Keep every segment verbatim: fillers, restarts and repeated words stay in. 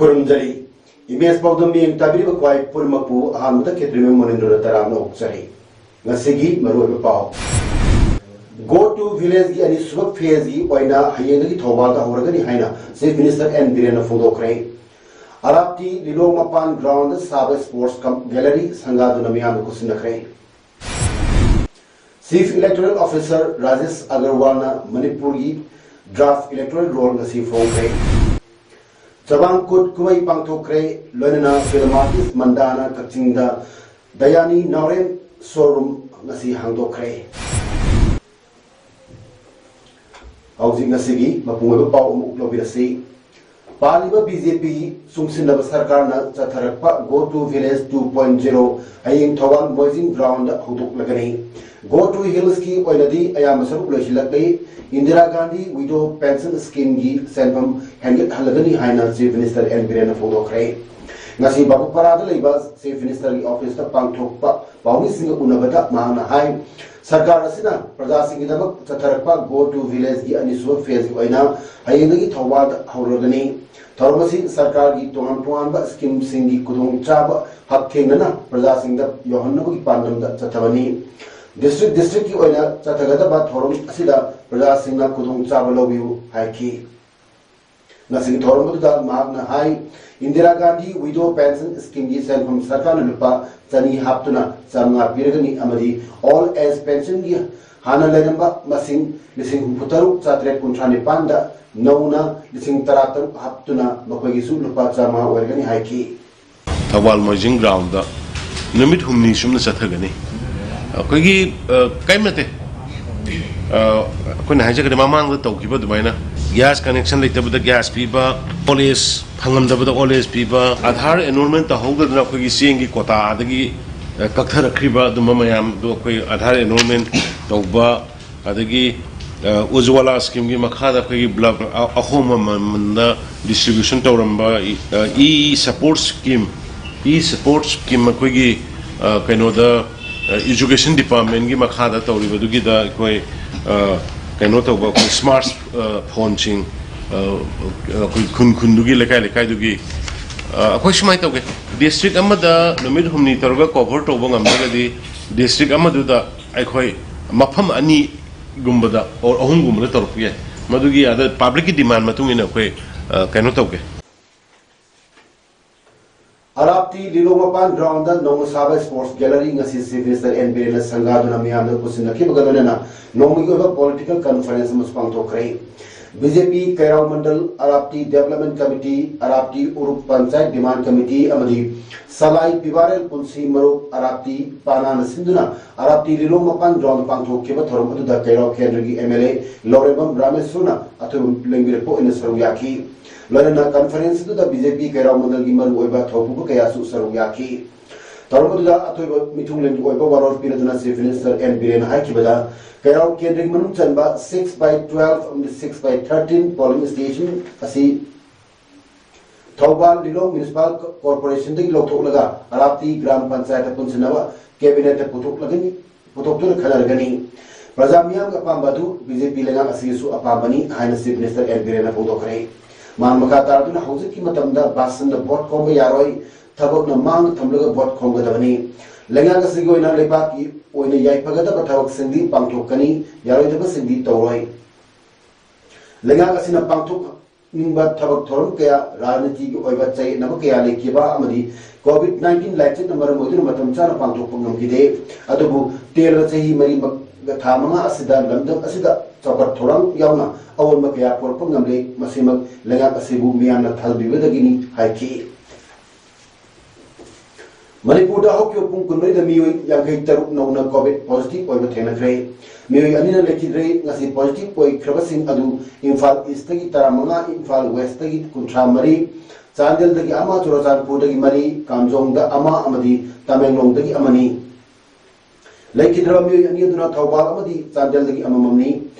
ꯈꯨꯔꯨꯝꯖꯔꯤ꯫ Image ꯄꯥꯎꯗꯝ ꯃꯤꯠꯌꯦꯡ ꯇꯥꯕꯤꯔꯤꯕ ꯈ꯭ꯋꯥꯏ ꯄꯨꯝꯅꯃꯛꯄꯨ ꯑꯍꯥꯟꯕꯗ ꯈꯦꯇ꯭ꯔꯤꯃꯌꯨꯝ ꯃꯣꯅꯦꯟꯗ꯭ꯔꯣꯅ ꯇꯔꯥꯝꯅ ꯑꯣꯛꯆꯔꯤ꯫ ꯉꯁꯤꯒꯤ ꯃꯔꯨꯑꯣꯏꯕ ꯄꯥꯎ꯫ Go to Villageꯒꯤ ꯑꯅꯤꯁꯨꯕ phaseꯀꯤ ꯑꯣꯏꯅ ꯍꯌꯦꯡꯗꯒꯤ ꯊꯧꯕꯥꯜꯗ ꯍꯧꯔꯒꯅꯤ ꯍꯥꯏꯅ Chief Minister ꯑꯦꯟ ꯕꯤꯔꯦꯟꯅ ꯐꯣꯡꯗꯣꯛꯈ꯭ꯔꯦ꯫ ꯑꯔꯥꯞꯇꯤ ꯂꯤꯂꯣꯡ ꯃꯄꯥꯟ groundꯗ ꯁꯥꯕ sports cum gallery ꯁꯪꯒꯥꯗꯨꯅ ꯃꯤꯌꯥꯝꯗ ꯈꯨꯠꯁꯤꯟꯅꯈ꯭ꯔꯦ꯫ Chief Electoral Officer ꯔꯥꯖꯦꯁ ꯑꯒꯔꯋꯥꯜꯅ ꯃꯅꯤꯄꯨꯔꯒꯤ draft electoral roll ꯉꯁꯤ ꯐꯣꯡꯈ꯭ꯔꯦ꯫ ꯆꯕꯥꯡ ꯀꯨꯠ ꯀꯨꯝꯍꯩ ꯄꯥꯡꯊꯣꯛꯈ꯭ꯔꯦ꯫ ꯂꯣꯏꯅꯅ film artist ꯃꯟꯗꯥꯅ ꯀꯛꯆꯤꯡꯗ ꯗꯌꯥꯅꯤ ꯅꯥꯎꯔꯦꯝ showroom ꯉꯁꯤ ꯍꯥꯡꯗꯣꯛꯈ꯭ꯔꯦ꯫ ꯍꯧꯖꯤꯛ ꯉꯁꯤꯒꯤ ꯃꯄꯨꯡ ꯑꯣꯏꯕ ꯄꯥꯎ ꯑꯃꯨꯛ ꯂꯧꯕꯤꯔꯁꯤ꯫ ꯄꯥꯜꯂꯤꯕ ꯕꯤ ꯖꯦ ꯄꯤ ꯆꯨꯡꯁꯤꯟꯅꯕ ꯁꯔꯀꯥꯔꯅ ꯆꯠꯊꯔꯛꯄ Go to Village two point zero ꯍꯌꯦꯡ ꯊꯧꯕꯥꯜ ꯃꯣꯏꯖꯤꯡ groundꯗ ꯍꯧꯗꯣꯛꯂꯒꯅꯤ꯫ Go to Hillsꯀꯤ ꯑꯣꯏꯅꯗꯤ ꯑꯌꯥꯝꯕ ꯁꯔꯨꯛ ꯂꯣꯏꯁꯤꯜꯂꯛꯂꯤ꯫ ꯏꯟꯗꯤꯔꯥ ꯒꯥꯟꯙꯤ widow pension schemeꯒꯤ ꯁꯦꯟꯐꯝ ꯍꯦꯟꯒꯠꯍꯜꯂꯒꯅꯤ ꯍꯥꯏꯅ Chief Minister ꯑꯦꯟ ꯕꯤꯔꯦꯟꯅ ꯐꯣꯡꯗꯣꯛꯈ꯭ꯔꯦ꯫ ꯉꯁꯤ ꯕꯥꯕꯨꯄꯥꯔꯥꯗ ꯂꯩꯕ Chief Ministerꯒꯤ officeꯇ ꯄꯥꯡꯊꯣꯛꯄ ꯄꯥꯎꯃꯤꯁꯤꯡꯒ ꯎꯅꯕꯗ ꯃꯍꯥꯛꯅ ꯍꯥꯏ, ꯁꯔꯀꯥꯔ ꯑꯁꯤꯅ ꯄ꯭ꯔꯖꯥꯁꯤꯡꯒꯤꯗꯃꯛ ꯆꯠꯊꯔꯛꯄ Go to Villageꯀꯤ ꯑꯅꯤꯁꯨꯕ phaseꯀꯤ ꯑꯣꯏꯅ ꯍꯌꯦꯡꯗꯒꯤ ꯊꯧꯕꯥꯜꯗ ꯍꯧꯔꯒꯅꯤ꯫ ꯊꯧꯔꯝ ꯑꯁꯤ ꯁꯔꯀꯥꯔꯒꯤ ꯇꯣꯉꯥꯟ ꯇꯣꯉꯥꯟꯕ schemeꯁꯤꯡꯒꯤ ꯈꯨꯗꯣꯡꯆꯥꯕ ꯍꯛꯊꯦꯡꯅꯅ ꯄ꯭ꯔꯖꯥꯁꯤꯡꯗ ꯌꯧꯍꯟꯅꯕꯒꯤ ꯄꯥꯟꯗꯝꯗ ꯆꯠꯊꯕꯅꯤ꯫ District districtꯀꯤ ꯑꯣꯏꯅ ꯆꯠꯊꯒꯗꯕ ꯊꯧꯔꯝ ꯑꯁꯤꯗ ꯄ꯭ꯔꯖꯥꯁꯤꯡꯅ ꯈꯨꯗꯣꯡꯆꯥꯕ ꯂꯧꯕꯤꯌꯨ ꯍꯥꯏꯈꯤ꯫ ꯉꯁꯤꯒꯤ ꯊꯧꯔꯝ ꯑꯗꯨꯗ ꯃꯍꯥꯛꯅ ꯍꯥꯏ, ꯏꯟꯗꯤꯔꯥ ꯒꯥꯟꯙꯤ widow pension schemeꯒꯤ ꯁꯦꯟꯐꯝ ꯁꯔꯀꯥꯔꯅ ꯂꯨꯄꯥ ꯆꯅꯤ ꯍꯥꯞꯇꯨꯅ ꯆꯥꯝꯃꯉꯥ ꯄꯤꯔꯒꯅꯤ ꯑꯃꯗꯤ old age pensionꯒꯤ ꯍꯥꯟꯅ ꯂꯩꯔꯝꯕ ꯃꯁꯤꯡ ꯂꯤꯁꯤꯡ ꯍꯨꯝꯐꯨ ꯇꯔꯨꯛ ꯆꯥꯇ꯭ꯔꯦꯠ ꯀꯨꯟꯊ꯭ꯔꯥ ꯅꯤꯄꯥꯟꯗ ꯅꯧꯅ ꯂꯤꯁꯤꯡ ꯇꯔꯥ ꯇꯔꯨꯛ ꯍꯥꯞꯇꯨꯅ ꯃꯈꯣꯏꯒꯤꯁꯨ ꯂꯨꯄꯥ ꯆꯥꯝꯃꯉꯥ ꯑꯣꯏꯔꯒꯅꯤ ꯍꯥꯏꯈꯤ꯫ ꯊꯧꯕꯥꯜ ꯃꯣꯏꯖꯤꯡ groundꯗ ꯅꯨꯃꯤꯠ ꯍꯨꯝꯅꯤ ꯁꯨꯝꯅ ꯆꯠꯊꯒꯅꯤ꯫ ꯑꯩꯈꯣꯏꯒꯤ, ꯑ, ꯀꯔꯤꯝ ꯅꯠꯇꯦ꯫ ꯑ, ꯑꯩꯈꯣꯏꯅ ꯍꯥꯏꯖꯒꯅꯤ, ꯃꯃꯥꯡꯗ ꯇꯧꯈꯤꯕ ꯑꯗꯨꯃꯥꯏꯅ ꯒ꯭ꯌꯥꯁ ꯀꯅꯦꯛꯁꯟ ꯂꯩꯇꯕꯗ ꯒ꯭ꯌꯥꯁ ꯄꯤꯕ, ꯑꯣꯜ ꯑꯦꯖ ꯐꯪꯉꯝꯗꯕꯗ ꯑꯣꯜ ꯑꯦꯖ ꯄꯤꯕ, ꯑꯥꯙꯥꯔ ꯑꯦꯟꯔꯣꯜꯃꯦꯟ ꯇꯧꯍꯧꯗꯗꯅ ꯑꯩꯈꯣꯏꯒꯤ ꯆꯦꯡꯒꯤ ꯀꯣꯇꯥꯗꯒꯤ, ꯑ, ꯀꯛꯊꯔꯛꯈ꯭ꯔꯤꯕ ꯑꯗꯨꯝꯕ ꯃꯌꯥꯝꯗꯣ ꯑꯩꯈꯣꯏ ꯑꯥꯙꯥꯔ ꯑꯦꯟꯔꯣꯜꯃꯦꯟ ꯇꯧꯕ, ꯑꯗꯒꯤ, ꯑ, ꯎꯖ꯭ꯋꯥꯂꯥ ꯁ꯭ꯀꯤꯝꯒꯤ ꯃꯈꯥꯗ ꯑꯩꯈꯣꯏꯒꯤ ꯕ꯭ꯂꯕ ꯑ-, ꯑꯍꯣꯡꯕ ꯃꯃꯜꯗ ꯗꯤꯁꯇ꯭ꯔꯤꯕ꯭ꯌꯨꯁꯟ ꯇꯧꯔꯝꯕ, ꯏ-, ꯑ, E support scheme, E support scheme ꯑꯩꯈꯣꯏꯒꯤ, ꯑ, ꯀꯩꯅꯣꯗ, ꯑ, ꯏꯖꯨꯀꯦꯁꯟ ꯗꯤꯄꯥꯔꯠꯃꯦꯟꯒꯤ ꯃꯈꯥꯗ ꯇꯧꯔꯤꯕꯗꯨꯒꯤꯗ ꯑꯩꯈꯣꯏ, ꯑ, ꯀꯩꯅꯣ ꯇꯧꯕ, ꯑꯩꯈꯣꯏ ꯁ꯭ꯃꯥꯔꯠ, ꯑ, ꯐꯣꯟꯁꯤꯡ, ꯑ, ꯑꯩꯈꯣꯏ ꯈꯨꯟ ꯈꯨꯟꯗꯨꯒꯤ, ꯂꯩꯀꯥꯏ ꯂꯩꯀꯥꯏꯗꯨꯒꯤ, ꯑ, ꯑꯩꯈꯣꯏ ꯁꯨꯃꯥꯏꯅ ꯇꯧꯒꯦ, ꯗꯤꯁꯇ꯭ꯔꯤꯛ ꯑꯃꯗ ꯅꯨꯃꯤꯠ ꯍꯨꯝꯅꯤ ꯇꯧꯔꯒ ꯀꯣꯚꯔ ꯇꯧꯕ ꯉꯝꯗ꯭ꯔꯒꯗꯤ ꯗꯤꯁꯇ꯭ꯔꯤꯛ ꯑꯃꯗꯨꯗ ꯑꯩꯈꯣꯏ ꯃꯐꯝ ꯑꯅꯤꯒꯨꯝꯕꯗ or ꯑꯍꯨꯝꯒꯨꯝꯕꯗ ꯇꯧꯔꯛꯄ ꯌꯥꯏ꯫ ꯃꯗꯨꯒꯤ ꯑꯗ ꯄꯥꯕ꯭ꯂꯤꯛꯀꯤ ꯗꯤꯃꯥꯟ ꯃꯇꯨꯡ ꯏꯟꯅ ꯑꯩꯈꯣꯏ, ꯑ, ꯀꯩꯅꯣ ꯇꯧꯒꯦ꯫ ꯑꯔꯥꯞꯇꯤ ꯂꯤꯂꯣꯡ ꯃꯄꯥꯟ ꯒ꯭ꯔꯥꯎꯟꯗ ꯅꯧꯅ ꯁꯥꯕ ꯁ꯭ꯄꯣꯔꯠꯁ ꯒꯦꯂꯔꯤ ꯉꯁꯤ ꯆꯤꯐ ꯃꯤꯅꯤꯁꯇꯔ ꯑꯦꯟ ꯕꯤꯔꯦꯟꯅ ꯁꯪꯒꯥꯗꯨꯅ ꯃꯤꯌꯥꯝꯗ ꯄꯨꯟꯁꯤꯟꯅꯈꯤꯕꯒ ꯂꯣꯏꯅꯅ ꯅꯣꯡꯃꯒꯤ ꯑꯣꯏꯕ ꯄꯣꯂꯤꯇꯤꯀꯦꯜ ꯀꯟꯐꯔꯦꯟꯁ ꯑꯃꯁꯨ ꯄꯥꯡꯊꯣꯛꯈ꯭ꯔꯦ꯫ ꯕꯤ ꯖꯦ ꯄꯤ ꯀꯩꯔꯥꯎ ꯃꯟꯗꯜ, ꯑꯔꯥꯞꯇꯤ ꯗꯦꯕꯂꯞꯃꯦꯟ ꯀꯃꯤꯇꯤ, ꯑꯔꯥꯞꯇꯤ ꯎꯔꯨꯞ ꯄꯟꯆꯥꯌꯠ ꯗꯤꯃꯥꯟ ꯀꯃꯤꯇꯤ ꯑꯃꯗꯤ ꯁꯂꯥꯏ ꯄꯤꯕꯥꯔꯦꯜ ꯄꯨꯟꯁꯤ ꯃꯔꯨꯞ ꯑꯔꯥꯞꯇꯤ ꯄꯥꯅꯥꯅ ꯁꯤꯟꯗꯨꯅ ꯑꯔꯥꯞꯇꯤ ꯂꯤꯂꯣꯡ ꯃꯄꯥꯟ ꯒ꯭ꯔꯥꯎꯟꯗ ꯄꯥꯡꯊꯣꯛꯈꯤꯕ ꯊꯧꯔꯝ ꯑꯗꯨꯗ ꯀꯩꯔꯥꯎ ꯀꯦꯟꯗ꯭ꯔꯒꯤ ꯑꯦꯝ ꯑꯦꯜ ꯑꯦ ꯂꯧꯔꯦꯝꯕꯝ ꯔꯥꯃꯦꯁꯣꯔꯅ ꯑꯊꯣꯏꯕ ꯂꯦꯡꯕꯤꯔꯛꯄ ꯑꯣꯏꯅ ꯁꯔꯨꯛ ꯌꯥꯈꯤ꯫ ꯂꯣꯏꯅꯅ ꯀꯟꯐꯔꯦꯟꯁ ꯑꯗꯨꯗ ꯕꯤ ꯖꯦ ꯄꯤ ꯀꯩꯔꯥꯎ ꯃꯟꯗꯜꯒꯤ ꯃꯔꯨꯑꯣꯏꯕ ꯊꯧꯄꯨꯕ ꯀꯌꯥꯁꯨ ꯁꯔꯨꯛ ꯌꯥꯈꯤ꯫ ꯊꯧꯔꯝ ꯑꯗꯨꯗ ꯑꯊꯣꯏꯕ ꯃꯤꯊꯨꯡꯂꯦꯟꯒꯤ ꯑꯣꯏꯕ ꯋꯥꯔꯣꯜ ꯄꯤꯔꯗꯨꯅ ꯆꯤꯐ ꯃꯤꯅꯤꯁꯇꯔ ꯑꯦꯟ ꯕꯤꯔꯦꯟꯅ ꯍꯥꯏꯈꯤꯕꯗ, ꯀꯩꯔꯥꯎ ꯀꯦꯟꯗ꯭ꯔꯒꯤ ꯃꯅꯨꯡ ꯆꯟꯕ six by twelve ꯑꯃꯗꯤ six by thirteen polling station ꯑꯁꯤ ꯊꯧꯕꯥꯜ ꯂꯤꯂꯣꯡ ꯃ꯭ꯌꯨꯅꯤꯁꯤꯄꯥꯜ ꯀꯣꯔꯄꯣꯔꯦꯁꯟꯗꯒꯤ ꯂꯧꯊꯣꯛꯂꯒ ꯑꯔꯥꯞꯇꯤ ꯒ꯭ꯔꯥꯝ ꯄꯟꯆꯥꯌꯠꯇ ꯄꯨꯟꯁꯤꯟꯅꯕ ꯀꯦꯕꯤꯅꯦꯠꯇ ꯄꯨꯊꯣꯛꯂꯒꯅꯤ, ꯄꯨꯊꯣꯛꯇꯨꯅ ꯈꯟꯅꯔꯒꯅꯤ꯫ ꯄ꯭ꯔꯖꯥ ꯃꯤꯌꯥꯝꯒꯤ ꯑꯄꯥꯝꯕ ꯑꯗꯨ ꯕꯤ ꯖꯦ ꯄꯤ ꯂꯩꯉꯥꯛ ꯑꯁꯤꯒꯤꯁꯨ ꯑꯄꯥꯝꯕꯅꯤ ꯍꯥꯏꯅ ꯆꯤꯐ ꯃꯤꯅꯤꯁꯇꯔ ꯑꯦꯟ ꯕꯤꯔꯦꯟꯅ ꯐꯣꯡꯗꯣꯛꯈ꯭ꯔꯦ꯫ ꯃꯥ ꯃꯈꯥ ꯇꯥꯔꯗꯨꯅ ꯍꯧꯖꯤꯛꯀꯤ ꯃꯇꯝꯗ ꯕꯥꯁꯟꯗ ꯚꯣꯠ ꯈꯣꯝꯕ ꯌꯥꯔꯣꯏ, ꯊꯕꯛꯅ ꯃꯥꯡꯗ ꯊꯝꯂꯒ ꯚꯣꯠ ꯈꯣꯝꯒꯗꯕꯅꯤ꯫ ꯂꯩꯉꯥꯛ ꯑꯁꯤꯒꯤ ꯑꯣꯏꯅ ꯂꯩꯕꯥꯛꯀꯤ ꯑꯣꯏꯅ ꯌꯥꯏꯐꯒꯗꯕ ꯊꯕꯛꯁꯤꯡꯗꯤ ꯄꯥꯡꯊꯣꯛꯀꯅꯤ, ꯌꯥꯔꯣꯏꯗꯕꯁꯤꯡꯗꯤ ꯇꯧꯔꯣꯏ꯫ ꯂꯩꯉꯥꯛ ꯑꯁꯤꯅ ꯄꯥꯡꯊꯣꯛꯅꯤꯡꯕ ꯊꯕꯛ ꯊꯧꯔꯝ ꯀꯌꯥ, ꯔꯥꯖꯅꯤꯇꯤꯒꯤ ꯑꯣꯏꯕ ꯆꯌꯦꯠꯅꯕ ꯀꯌꯥ ꯂꯩꯈꯤꯕ ꯑꯃꯗꯤ ꯀꯣꯚꯤꯗ ꯅꯥꯏꯟꯇꯤꯟ ꯂꯥꯏꯆꯠꯅ ꯃꯔꯝ ꯑꯣꯏꯗꯨꯅ ꯃꯇꯝ ꯆꯥꯅ ꯄꯥꯡꯊꯣꯛꯄ ꯉꯝꯈꯤꯗꯦ꯫ ꯑꯗꯨꯕꯨ ꯇꯦꯜꯂꯕ ꯆꯍꯤ ꯃꯔꯤꯃꯛ ꯊꯥ ꯃꯉꯥ ꯑꯁꯤꯗ ꯂꯝꯗꯝ ꯑꯁꯤꯗ ꯆꯥꯎꯈꯠ ꯊꯧꯔꯥꯡ ꯌꯥꯎꯅ ꯑꯑꯣꯟꯕ ꯀꯌꯥ ꯄꯨꯔꯛꯄ ꯉꯝꯂꯦ꯫ ꯃꯁꯤꯃꯛ ꯂꯩꯉꯥꯛ ꯑꯁꯤꯕꯨ ꯃꯤꯌꯥꯝꯅ ꯊꯥꯖꯕꯤꯕꯗꯒꯤꯅꯤ ꯍꯥꯏꯈꯤ꯫ ꯃꯅꯤꯄꯨꯔꯗ ꯍꯧꯈꯤꯕ ꯄꯨꯡ ꯀꯨꯟꯃꯔꯤꯗ ꯃꯤꯑꯣꯏ ꯌꯥꯡꯈꯩ ꯇꯔꯨꯛ ꯅꯧꯅ ꯀꯣꯚꯤꯗ ꯄꯣꯖꯤꯇꯤꯚ ꯑꯣꯏꯕ ꯊꯦꯡꯅꯈ꯭ꯔꯦ꯫ ꯃꯤꯑꯣꯏ ꯑꯅꯤꯅ ꯂꯩꯈꯤꯗ꯭ꯔꯦ꯫ ꯉꯁꯤ positive ꯑꯣꯏꯈ꯭ꯔꯕꯁꯤꯡ ꯑꯗꯨ ꯏꯝꯐꯥꯜ Eastꯇꯒꯤ ꯇꯔꯥꯃꯉꯥ, ꯏꯝꯐꯥꯜ Westꯇꯒꯤ ꯀꯨꯟꯊ꯭ꯔꯥ ꯃꯔꯤ, ꯆꯥꯟꯗꯦꯜꯗꯒꯤ ꯑꯃ, ꯆꯨꯔꯆꯥꯟꯄꯨꯔꯗꯒꯤ ꯃꯔꯤ, ꯀꯥꯝꯖꯣꯡꯗ ꯑꯃ ꯑꯃꯗꯤ ꯇꯃꯦꯡꯂꯣꯡꯗꯒꯤ ꯑꯃꯅꯤ꯫ ꯂꯩꯈꯤꯗ꯭ꯔꯕ ꯃꯤꯑꯣꯏ ꯑꯅꯤ ꯑꯗꯨꯅ ꯊꯧꯕꯥꯜ ꯑꯃꯗꯤ ꯆꯥꯟꯗꯦꯜꯗꯒꯤ ꯑꯃꯃꯝꯅꯤ꯫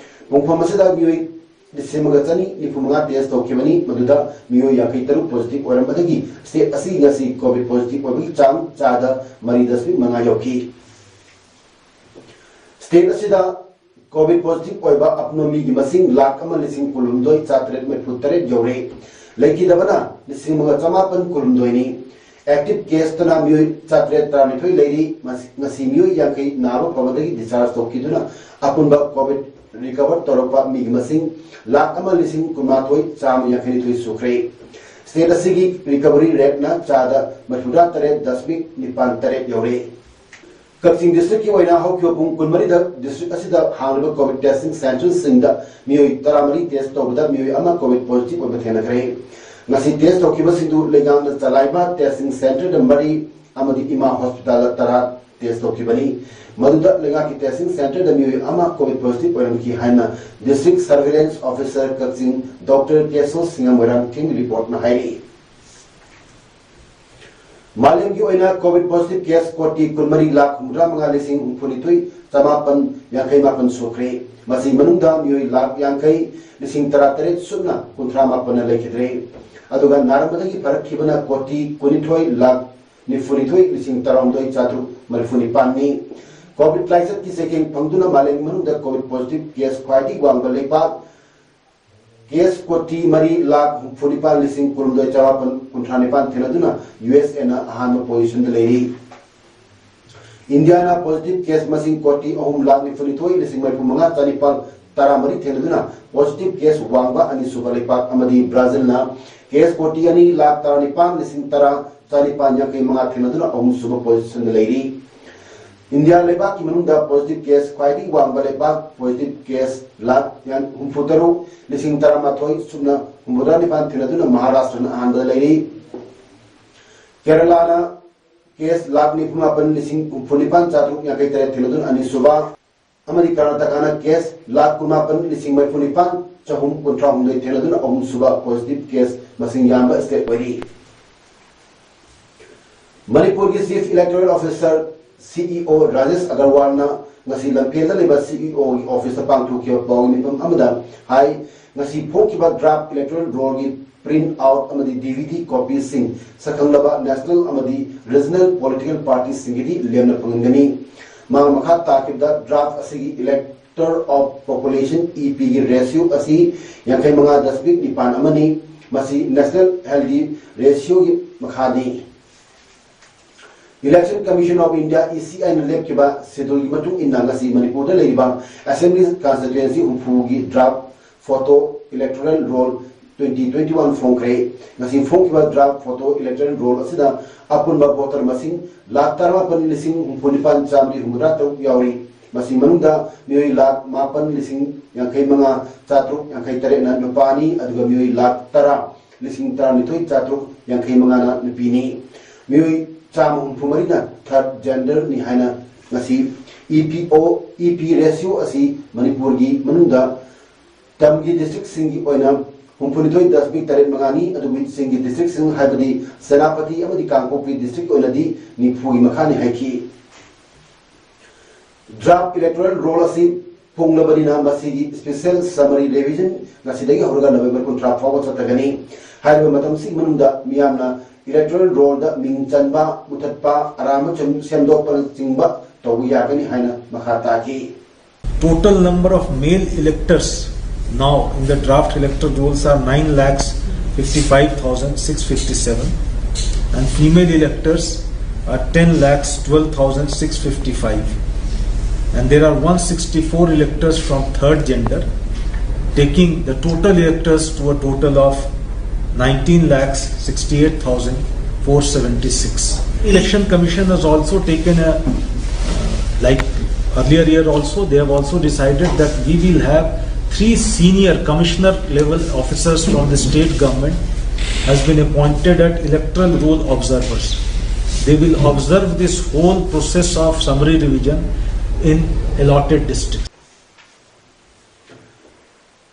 ꯄꯨꯡꯐꯝ ꯑꯁꯤꯗ ꯃꯤꯑꯣꯏ ꯂꯤꯁꯤꯡ ꯑꯃꯒ ꯆꯅꯤ ꯅꯤꯐꯨ ꯃꯉꯥ test ꯇꯧꯈꯤꯕꯅꯤ, ꯃꯗꯨꯗ ꯃꯤꯑꯣꯏ ꯌꯥꯡꯈꯩ ꯇꯔꯨꯛ positive ꯑꯣꯏꯔꯝꯕꯗꯒꯤ state ꯑꯁꯤ ꯉꯁꯤ COVID positive ꯑꯣꯏꯕꯒꯤ ꯆꯥꯡ ꯆꯥꯗ ꯃꯔꯤ ꯗꯁꯃꯤꯛ ꯃꯉꯥ ꯌꯧꯈꯤ꯫ State ꯑꯁꯤꯗ COVID positive ꯑꯣꯏꯕ ꯑꯄꯨꯟꯕ ꯃꯤꯒꯤ ꯃꯁꯤꯡ ꯂꯥꯈ ꯑꯃ ꯂꯤꯁꯤꯡ ꯀꯨꯟꯍꯨꯝꯗꯣꯏ ꯆꯥꯇꯔꯦꯠ ꯃꯔꯤꯐꯨ ꯇꯔꯦꯠ ꯌꯧꯔꯦ꯫ ꯂꯩꯈꯤꯗꯕꯅ ꯂꯤꯁꯤꯡ ꯑꯃꯒ ꯆꯃꯥꯄꯟ ꯀꯨꯟꯍꯨꯝꯗꯣꯏꯅꯤ꯫ Active caseꯇꯅ ꯃꯤꯑꯣꯏ ꯆꯥꯇꯔꯦꯠ ꯇꯔꯥꯅꯤꯊꯣꯏ ꯂꯩꯔꯤ꯫ ꯃꯁꯤ, ꯉꯁꯤ ꯃꯤꯑꯣꯏ ꯌꯥꯡꯈꯩ ꯅꯥꯕ ꯐꯕꯗꯒꯤ discharge ꯇꯧꯈꯤꯗꯨꯅ ꯑꯄꯨꯟꯕ COVID recover ꯇꯧꯔꯛꯄ ꯃꯤꯒꯤ ꯃꯁꯤꯡ ꯂꯥꯈ ꯑꯃ ꯂꯤꯁꯤꯡ ꯀꯨꯟꯃꯥꯊꯣꯏ ꯆꯥꯝꯃ ꯌꯥꯡꯈꯩꯅꯤꯊꯣꯏ ꯁꯨꯈ꯭ꯔꯦ꯫ State ꯑꯁꯤꯒꯤ recovery rateꯅ ꯆꯥꯗ ꯃꯔꯤꯐꯨꯇꯔꯥ ꯇꯔꯦꯠ ꯗꯁꯃꯤꯛ ꯅꯤꯄꯥꯟ ꯇꯔꯦꯠ ꯌꯧꯔꯦ꯫ ꯀꯛꯆꯤꯡ districtꯀꯤ ꯑꯣꯏꯅ ꯍꯧꯈꯤꯕ ꯄꯨꯡ ꯀꯨꯟꯃꯔꯤꯗ district ꯑꯁꯤꯗ ꯍꯥꯡꯂꯤꯕ COVID testing centreꯁꯤꯡꯗ ꯃꯤꯑꯣꯏ ꯇꯔꯥꯃꯔꯤ test ꯇꯧꯕꯗ ꯃꯤꯑꯣꯏ ꯑꯃ COVID positive ꯑꯣꯏꯕ ꯊꯦꯡꯅꯈ꯭ꯔꯦ꯫ ꯉꯁꯤ test ꯇꯧꯈꯤꯕꯁꯤꯡꯗꯨ ꯂꯩꯉꯥꯛꯅ ꯆꯂꯥꯏꯕ testing centreꯗ ꯃꯔꯤ ꯑꯃꯗꯤ ꯏꯃꯥ hospitalꯗ ꯇꯔꯥ test ꯇꯧꯈꯤꯕꯅꯤ꯫ ꯃꯗꯨꯗ ꯂꯩꯉꯥꯛꯀꯤ testing centreꯗ ꯃꯤꯑꯣꯏ ꯑꯃ COVID positive ꯑꯣꯏꯔꯝꯈꯤ ꯍꯥꯏꯅ District Surveillance Officer ꯀꯛꯆꯤꯡ Doctor ꯀꯦꯁꯣ ꯁꯤꯡꯍ ꯃꯣꯏꯔꯥꯡꯊꯦꯝꯒꯤ reportꯅ ꯍꯥꯏꯔꯤ꯫ ꯃꯥꯂꯦꯝꯒꯤ ꯑꯣꯏꯅ COVID positive case ꯀꯣꯇꯤ ꯀꯨꯟꯃꯔꯤ ꯂꯥꯈ ꯍꯨꯝꯐꯨꯇꯔꯥ ꯃꯉꯥ ꯂꯤꯁꯤꯡ ꯍꯨꯝꯐꯨꯅꯤꯊꯣꯏ ꯆꯃꯥꯄꯟ ꯌꯥꯡꯈꯩ ꯃꯥꯄꯟ ꯁꯨꯈ꯭ꯔꯦ꯫ ꯃꯁꯤ ꯃꯅꯨꯡꯗ ꯃꯤꯑꯣꯏ ꯂꯥꯈ ꯌꯥꯡꯈꯩ ꯂꯤꯁꯤꯡ ꯇꯔꯥ ꯇꯔꯦꯠ ꯁꯨꯞꯅ ꯀꯨꯟꯊ꯭ꯔꯥ ꯃꯥꯄꯟꯅ ꯂꯩꯈꯤꯗ꯭ꯔꯦ꯫ ꯑꯗꯨꯒ ꯅꯥꯔꯝꯕꯗꯒꯤ ꯐꯔꯛꯈꯤꯕꯅ ꯀꯣꯇꯤ ꯀꯨꯟꯅꯤꯊꯣꯏ ꯂꯥꯈ ꯅꯤꯐꯨꯅꯤꯊꯣꯏ ꯂꯤꯁꯤꯡ ꯇꯔꯥꯍꯨꯝꯗꯣꯏ ꯆꯥꯇ꯭ꯔꯨꯛ ꯃꯔꯤꯐꯨ ꯅꯤꯄꯥꯟꯅꯤ꯫ COVID ꯂꯥꯏꯆꯠꯀꯤ ꯆꯩꯊꯦꯡ ꯐꯪꯗꯨꯅ ꯃꯥꯂꯦꯝꯒꯤ ꯃꯅꯨꯡꯗ COVID positive case ꯈ꯭ꯋꯥꯏꯗꯒꯤ ꯋꯥꯡꯕ ꯂꯩꯄꯥꯛ, case ꯀꯣꯇꯤ ꯃꯔꯤ ꯂꯥꯈ ꯍꯨꯝꯐꯨ ꯅꯤꯄꯥꯟ ꯂꯤꯁꯤꯡ ꯀꯨꯟꯍꯨꯝꯗꯣꯏ ꯆꯃꯥꯄꯟ ꯀꯨꯟꯊ꯭ꯔꯥ ꯅꯤꯄꯥꯟ ꯊꯦꯡꯅꯗꯨꯅ USAꯅ ꯑꯍꯥꯟꯕ positionꯗ ꯂꯩꯔꯤ꯫ ꯏꯟꯗꯤꯌꯥꯅ positive case ꯃꯁꯤꯡ ꯀꯣꯇꯤ ꯑꯍꯨꯝ ꯂꯥꯈ ꯅꯤꯐꯨꯅꯤꯊꯣꯏ ꯂꯤꯁꯤꯡ ꯃꯔꯤꯐꯨ ꯃꯉꯥ ꯆꯅꯤꯄꯥꯜ ꯇꯔꯥꯃꯔꯤ ꯊꯦꯡꯅꯗꯨꯅ positive case ꯋꯥꯡꯕ ꯑꯅꯤꯁꯨꯕ ꯂꯩꯄꯥꯛ ꯑꯃꯗꯤ ꯕ꯭ꯔꯥꯖꯤꯜꯅ case ꯀꯣꯇꯤ ꯑꯅꯤ ꯂꯥꯈ ꯇꯔꯥꯅꯤꯄꯥꯟ ꯂꯤꯁꯤꯡ ꯇꯔꯥ ꯆꯅꯤꯄꯥꯟ ꯌꯥꯡꯈꯩ ꯃꯉꯥ ꯊꯦꯡꯅꯗꯨꯅ ꯑꯍꯨꯝꯁꯨꯕ positionꯗ ꯂꯩꯔꯤ꯫ ꯏꯟꯗꯤꯌꯥ ꯂꯩꯕꯥꯛꯀꯤ ꯃꯅꯨꯡꯗ positive case ꯈ꯭ꯋꯥꯏꯗꯒꯤ ꯋꯥꯡꯕ ꯂꯩꯄꯥꯛ, positive case ꯂꯥꯈ ꯍꯨꯝꯐꯨ ꯇꯔꯨꯛ ꯂꯤꯁꯤꯡ ꯇꯔꯥꯃꯥꯊꯣꯏ ꯁꯨꯞꯅ ꯍꯨꯝꯐꯨꯇꯔꯥ ꯅꯤꯄꯥꯟ ꯊꯦꯡꯅꯗꯨꯅ ꯃꯍꯥꯔꯥꯁꯇ꯭ꯔꯅ ꯑꯍꯥꯟꯕꯗ ꯂꯩꯔꯤ꯫ ꯀꯦꯔꯂꯥꯅ case ꯂꯥꯈ ꯅꯤꯐꯨ ꯃꯥꯄꯟ ꯂꯤꯁꯤꯡ ꯍꯨꯝꯐꯨ ꯅꯤꯄꯥꯟ ꯆꯥꯇ꯭ꯔꯨꯛ ꯌꯥꯡꯈꯩ ꯇꯔꯦꯠ ꯊꯦꯡꯅꯗꯨꯅ ꯑꯅꯤꯁꯨꯕ, ꯑꯃꯗꯤ ꯀꯔꯅꯥꯇꯀꯥꯅ ꯀꯦꯁ ꯂꯥꯈ ꯀꯨꯟꯃꯥꯄꯟ ꯂꯤꯁꯤꯡ ꯃꯔꯤꯐꯨ ꯅꯤꯄꯥꯟ ꯆꯍꯨꯝ ꯀꯨꯟꯊ꯭ꯔꯥ ꯍꯨꯝꯗꯣꯏ ꯊꯦꯡꯅꯗꯨꯅ ꯑꯍꯨꯝꯁꯨꯕ ꯄꯣꯖꯤꯇꯤꯚ ꯀꯦꯁ ꯃꯁꯤꯡ ꯌꯥꯝꯕ ꯁ꯭ꯇꯦꯠ ꯑꯣꯏꯔꯤ꯫ ꯃꯅꯤꯄꯨꯔꯒꯤ chief electoral officer, CEO, Rajesh ꯑꯒꯔꯋꯥꯜꯅ ꯉꯁꯤ ꯂꯝꯐꯦꯜꯗ ꯂꯩꯕ ꯁꯤꯏꯑꯣꯒꯤ ꯑꯣꯐꯤꯁꯇ ꯄꯥꯡꯊꯣꯛꯈꯤꯕ ꯄꯥꯎꯒꯤ ꯃꯤꯐꯝ ꯑꯃꯗ ꯍꯥꯏ, ꯉꯁꯤ ꯐꯣꯡꯈꯤꯕ ꯗ꯭ꯔꯥꯐ ꯏꯂꯦꯛꯇꯣꯔꯦꯜ ꯔꯣꯜꯒꯤ ꯄ꯭ꯔꯤꯟꯠ ꯑꯥꯎꯠ ꯑꯃꯗꯤ ꯗꯤꯚꯤꯗꯤ ꯀꯣꯄꯤꯁꯤꯡ ꯁꯛꯈꯪꯂꯕ ꯅꯦꯁꯅꯦꯜ ꯑꯃꯗꯤ ꯔꯤꯖꯅꯦꯜ ꯄꯣꯂꯤꯇꯤꯀꯦꯜ ꯄꯥꯔꯇꯤꯁꯤꯡꯒꯤꯗꯤ ꯂꯦꯝꯅ ꯐꯪꯍꯟꯒꯅꯤ꯫ ꯃꯍꯥꯛ ꯃꯈꯥ ꯇꯥꯈꯤꯕꯗ, ꯗ꯭ꯔꯥꯐ ꯑꯁꯤꯒꯤ ꯏꯂꯦꯛꯇꯔ ꯑꯣꯐ ꯄꯣꯄꯨꯂꯦꯁꯟ, ꯏ ꯄꯤꯒꯤ ꯔꯦꯁꯤꯌꯣ ꯑꯁꯤ ꯌꯥꯡꯈꯩ ꯃꯉꯥ ꯗꯁꯃꯤꯛ ꯅꯤꯄꯥꯟ ꯑꯃꯅꯤ꯫ ꯃꯁꯤ ꯅꯦꯁꯅꯦꯜ ꯍꯦꯜꯗꯤ ꯔꯦꯁꯤꯌꯣꯒꯤ ꯃꯈꯥꯅꯤ꯫ Election Commission of India, E C ꯑꯥꯏꯅ ꯂꯦꯞꯈꯤꯕ ꯁꯦꯗꯨꯜꯒꯤ ꯃꯇꯨꯡ ꯏꯟꯅ ꯉꯁꯤ ꯃꯅꯤꯄꯨꯔꯗ ꯂꯩꯔꯤꯕ ꯑꯦꯁꯦꯝꯕ꯭ꯂꯤ ꯀꯟꯁꯇꯤꯇ꯭ꯋꯦꯟꯁꯤ ꯍꯨꯝꯐꯨꯒꯤ draft photo electoral roll twenty twenty one ꯐꯣꯡꯈ꯭ꯔꯦ꯫ ꯉꯁꯤ ꯐꯣꯡꯈꯤꯕ ꯗ꯭ꯔꯥꯐ ꯐꯣꯇꯣ ꯏꯂꯦꯛꯇꯣꯔꯦꯜ ꯔꯣꯜ ꯑꯁꯤꯗ ꯑꯄꯨꯟꯕ ꯚꯣꯇꯔ ꯃꯁꯤꯡ ꯂꯥꯈ ꯇꯔꯥꯃꯥꯄꯟ ꯂꯤꯁꯤꯡ ꯍꯨꯝꯐꯨ ꯅꯤꯄꯥꯟ ꯆꯥꯃꯔꯤ ꯍꯨꯝꯐꯨꯇꯔꯥ ꯇꯔꯨꯛ ꯌꯥꯎꯔꯤ꯫ ꯃꯁꯤ ꯃꯅꯨꯡꯗ ꯃꯤꯑꯣꯏ ꯂꯥꯈ ꯃꯥꯄꯟ ꯂꯤꯁꯤꯡ ꯌꯥꯡꯈꯩ ꯃꯉꯥ ꯆꯥꯇ꯭ꯔꯨꯛ ꯌꯥꯡꯈꯩ ꯇꯔꯦꯠꯅ ꯅꯨꯄꯥꯅꯤ, ꯑꯗꯨꯒ ꯃꯤꯑꯣꯏ ꯂꯥꯈ ꯇꯔꯥ ꯂꯤꯁꯤꯡ ꯇꯔꯥꯅꯤꯊꯣꯏ ꯆꯥꯇ꯭ꯔꯨꯛ ꯌꯥꯡꯈꯩ ꯃꯉꯥꯅ ꯅꯨꯄꯤꯅꯤ꯫ ꯃꯤꯑꯣꯏ ꯆꯥꯝꯃ ꯍꯨꯝꯐꯨ ꯃꯔꯤꯅ ꯊꯥꯔꯠ ꯖꯦꯟꯗꯔꯅꯤ ꯍꯥꯏꯅ ꯉꯁꯤ ꯏ ꯄꯤ ꯑꯣ, ꯏ ꯄꯤ ꯔꯦꯁꯤꯌꯣ ꯑꯁꯤ ꯃꯅꯤꯄꯨꯔꯒꯤ ꯃꯅꯨꯡꯗ ꯇꯝꯒꯤ ꯗꯤꯁꯇ꯭ꯔꯤꯛꯁꯤꯡꯒꯤ ꯑꯣꯏꯅ ꯍꯨꯝꯐꯨꯅꯤꯊꯣꯏ ꯗꯁꯃꯤꯛ ꯇꯔꯦꯠ ꯃꯉꯥꯅꯤ, ꯑꯗꯨꯕꯨ ꯆꯤꯡꯒꯤ ꯗꯤꯁꯇ꯭ꯔꯤꯛꯁꯤꯡ ꯍꯥꯏꯕꯗꯤ ꯁꯦꯅꯥꯄꯇꯤ ꯑꯃꯗꯤ ꯀꯥꯡꯄꯣꯛꯄꯤ ꯗꯤꯁꯇ꯭ꯔꯤꯛ ꯑꯣꯏꯅꯗꯤ ꯅꯤꯐꯨꯒꯤ ꯃꯈꯥꯅꯤ ꯍꯥꯏꯈꯤ꯫ ꯗ꯭ꯔꯥꯐ ꯏꯂꯦꯛꯇꯣꯔꯦꯜ ꯔꯣꯜ ꯑꯁꯤ ꯐꯣꯡꯂꯕꯅꯤꯅ ꯃꯁꯤꯒꯤ ꯁ꯭ꯄꯦꯁꯦꯜ ꯁꯃꯔꯤ ꯔꯤꯚꯤꯖꯟ ꯉꯁꯤꯗꯒꯤ ꯍꯧꯔꯒ ꯅꯕꯦꯝꯕꯔ ꯀꯨꯟꯊ꯭ꯔꯥ ꯐꯥꯎꯕ ꯆꯠꯊꯒꯅꯤ꯫ ꯍꯥꯏꯔꯤꯕ ꯃꯇꯝꯁꯤꯒꯤ ꯃꯅꯨꯡꯗ ꯃꯤꯌꯥꯝꯅ ꯏꯂꯦꯛꯇꯣꯔꯦꯜ ꯔꯣꯜꯗ ꯃꯤꯡ ꯆꯟꯕ, ꯃꯨꯊꯠꯄ, ꯑꯔꯥꯟꯕ ꯁꯨꯝ ꯁꯦꯝꯗꯣꯛꯄꯅꯆꯤꯡꯕ ꯇꯧꯕ ꯌꯥꯒꯅꯤ ꯍꯥꯏꯅ ꯃꯈꯥ ꯇꯥꯈꯤ꯫ Total number of male electors now in the draft electoral rolls are nine lakhs fifty-five thousand six fifty-seven, and female electors are ten lakhs twelve thousand six fifty-five. And there are one sixty-four electors from third gender, taking the total electors to a total of nineteen lakhs sixty-eight thousand four seventy-six. Election Commission has also taken a, like earlier year also, they have also decided that we will have three senior commissioner level officers from the state government has been appointed as electoral roll observers. They will observe this whole process of summary revision in allotted districts.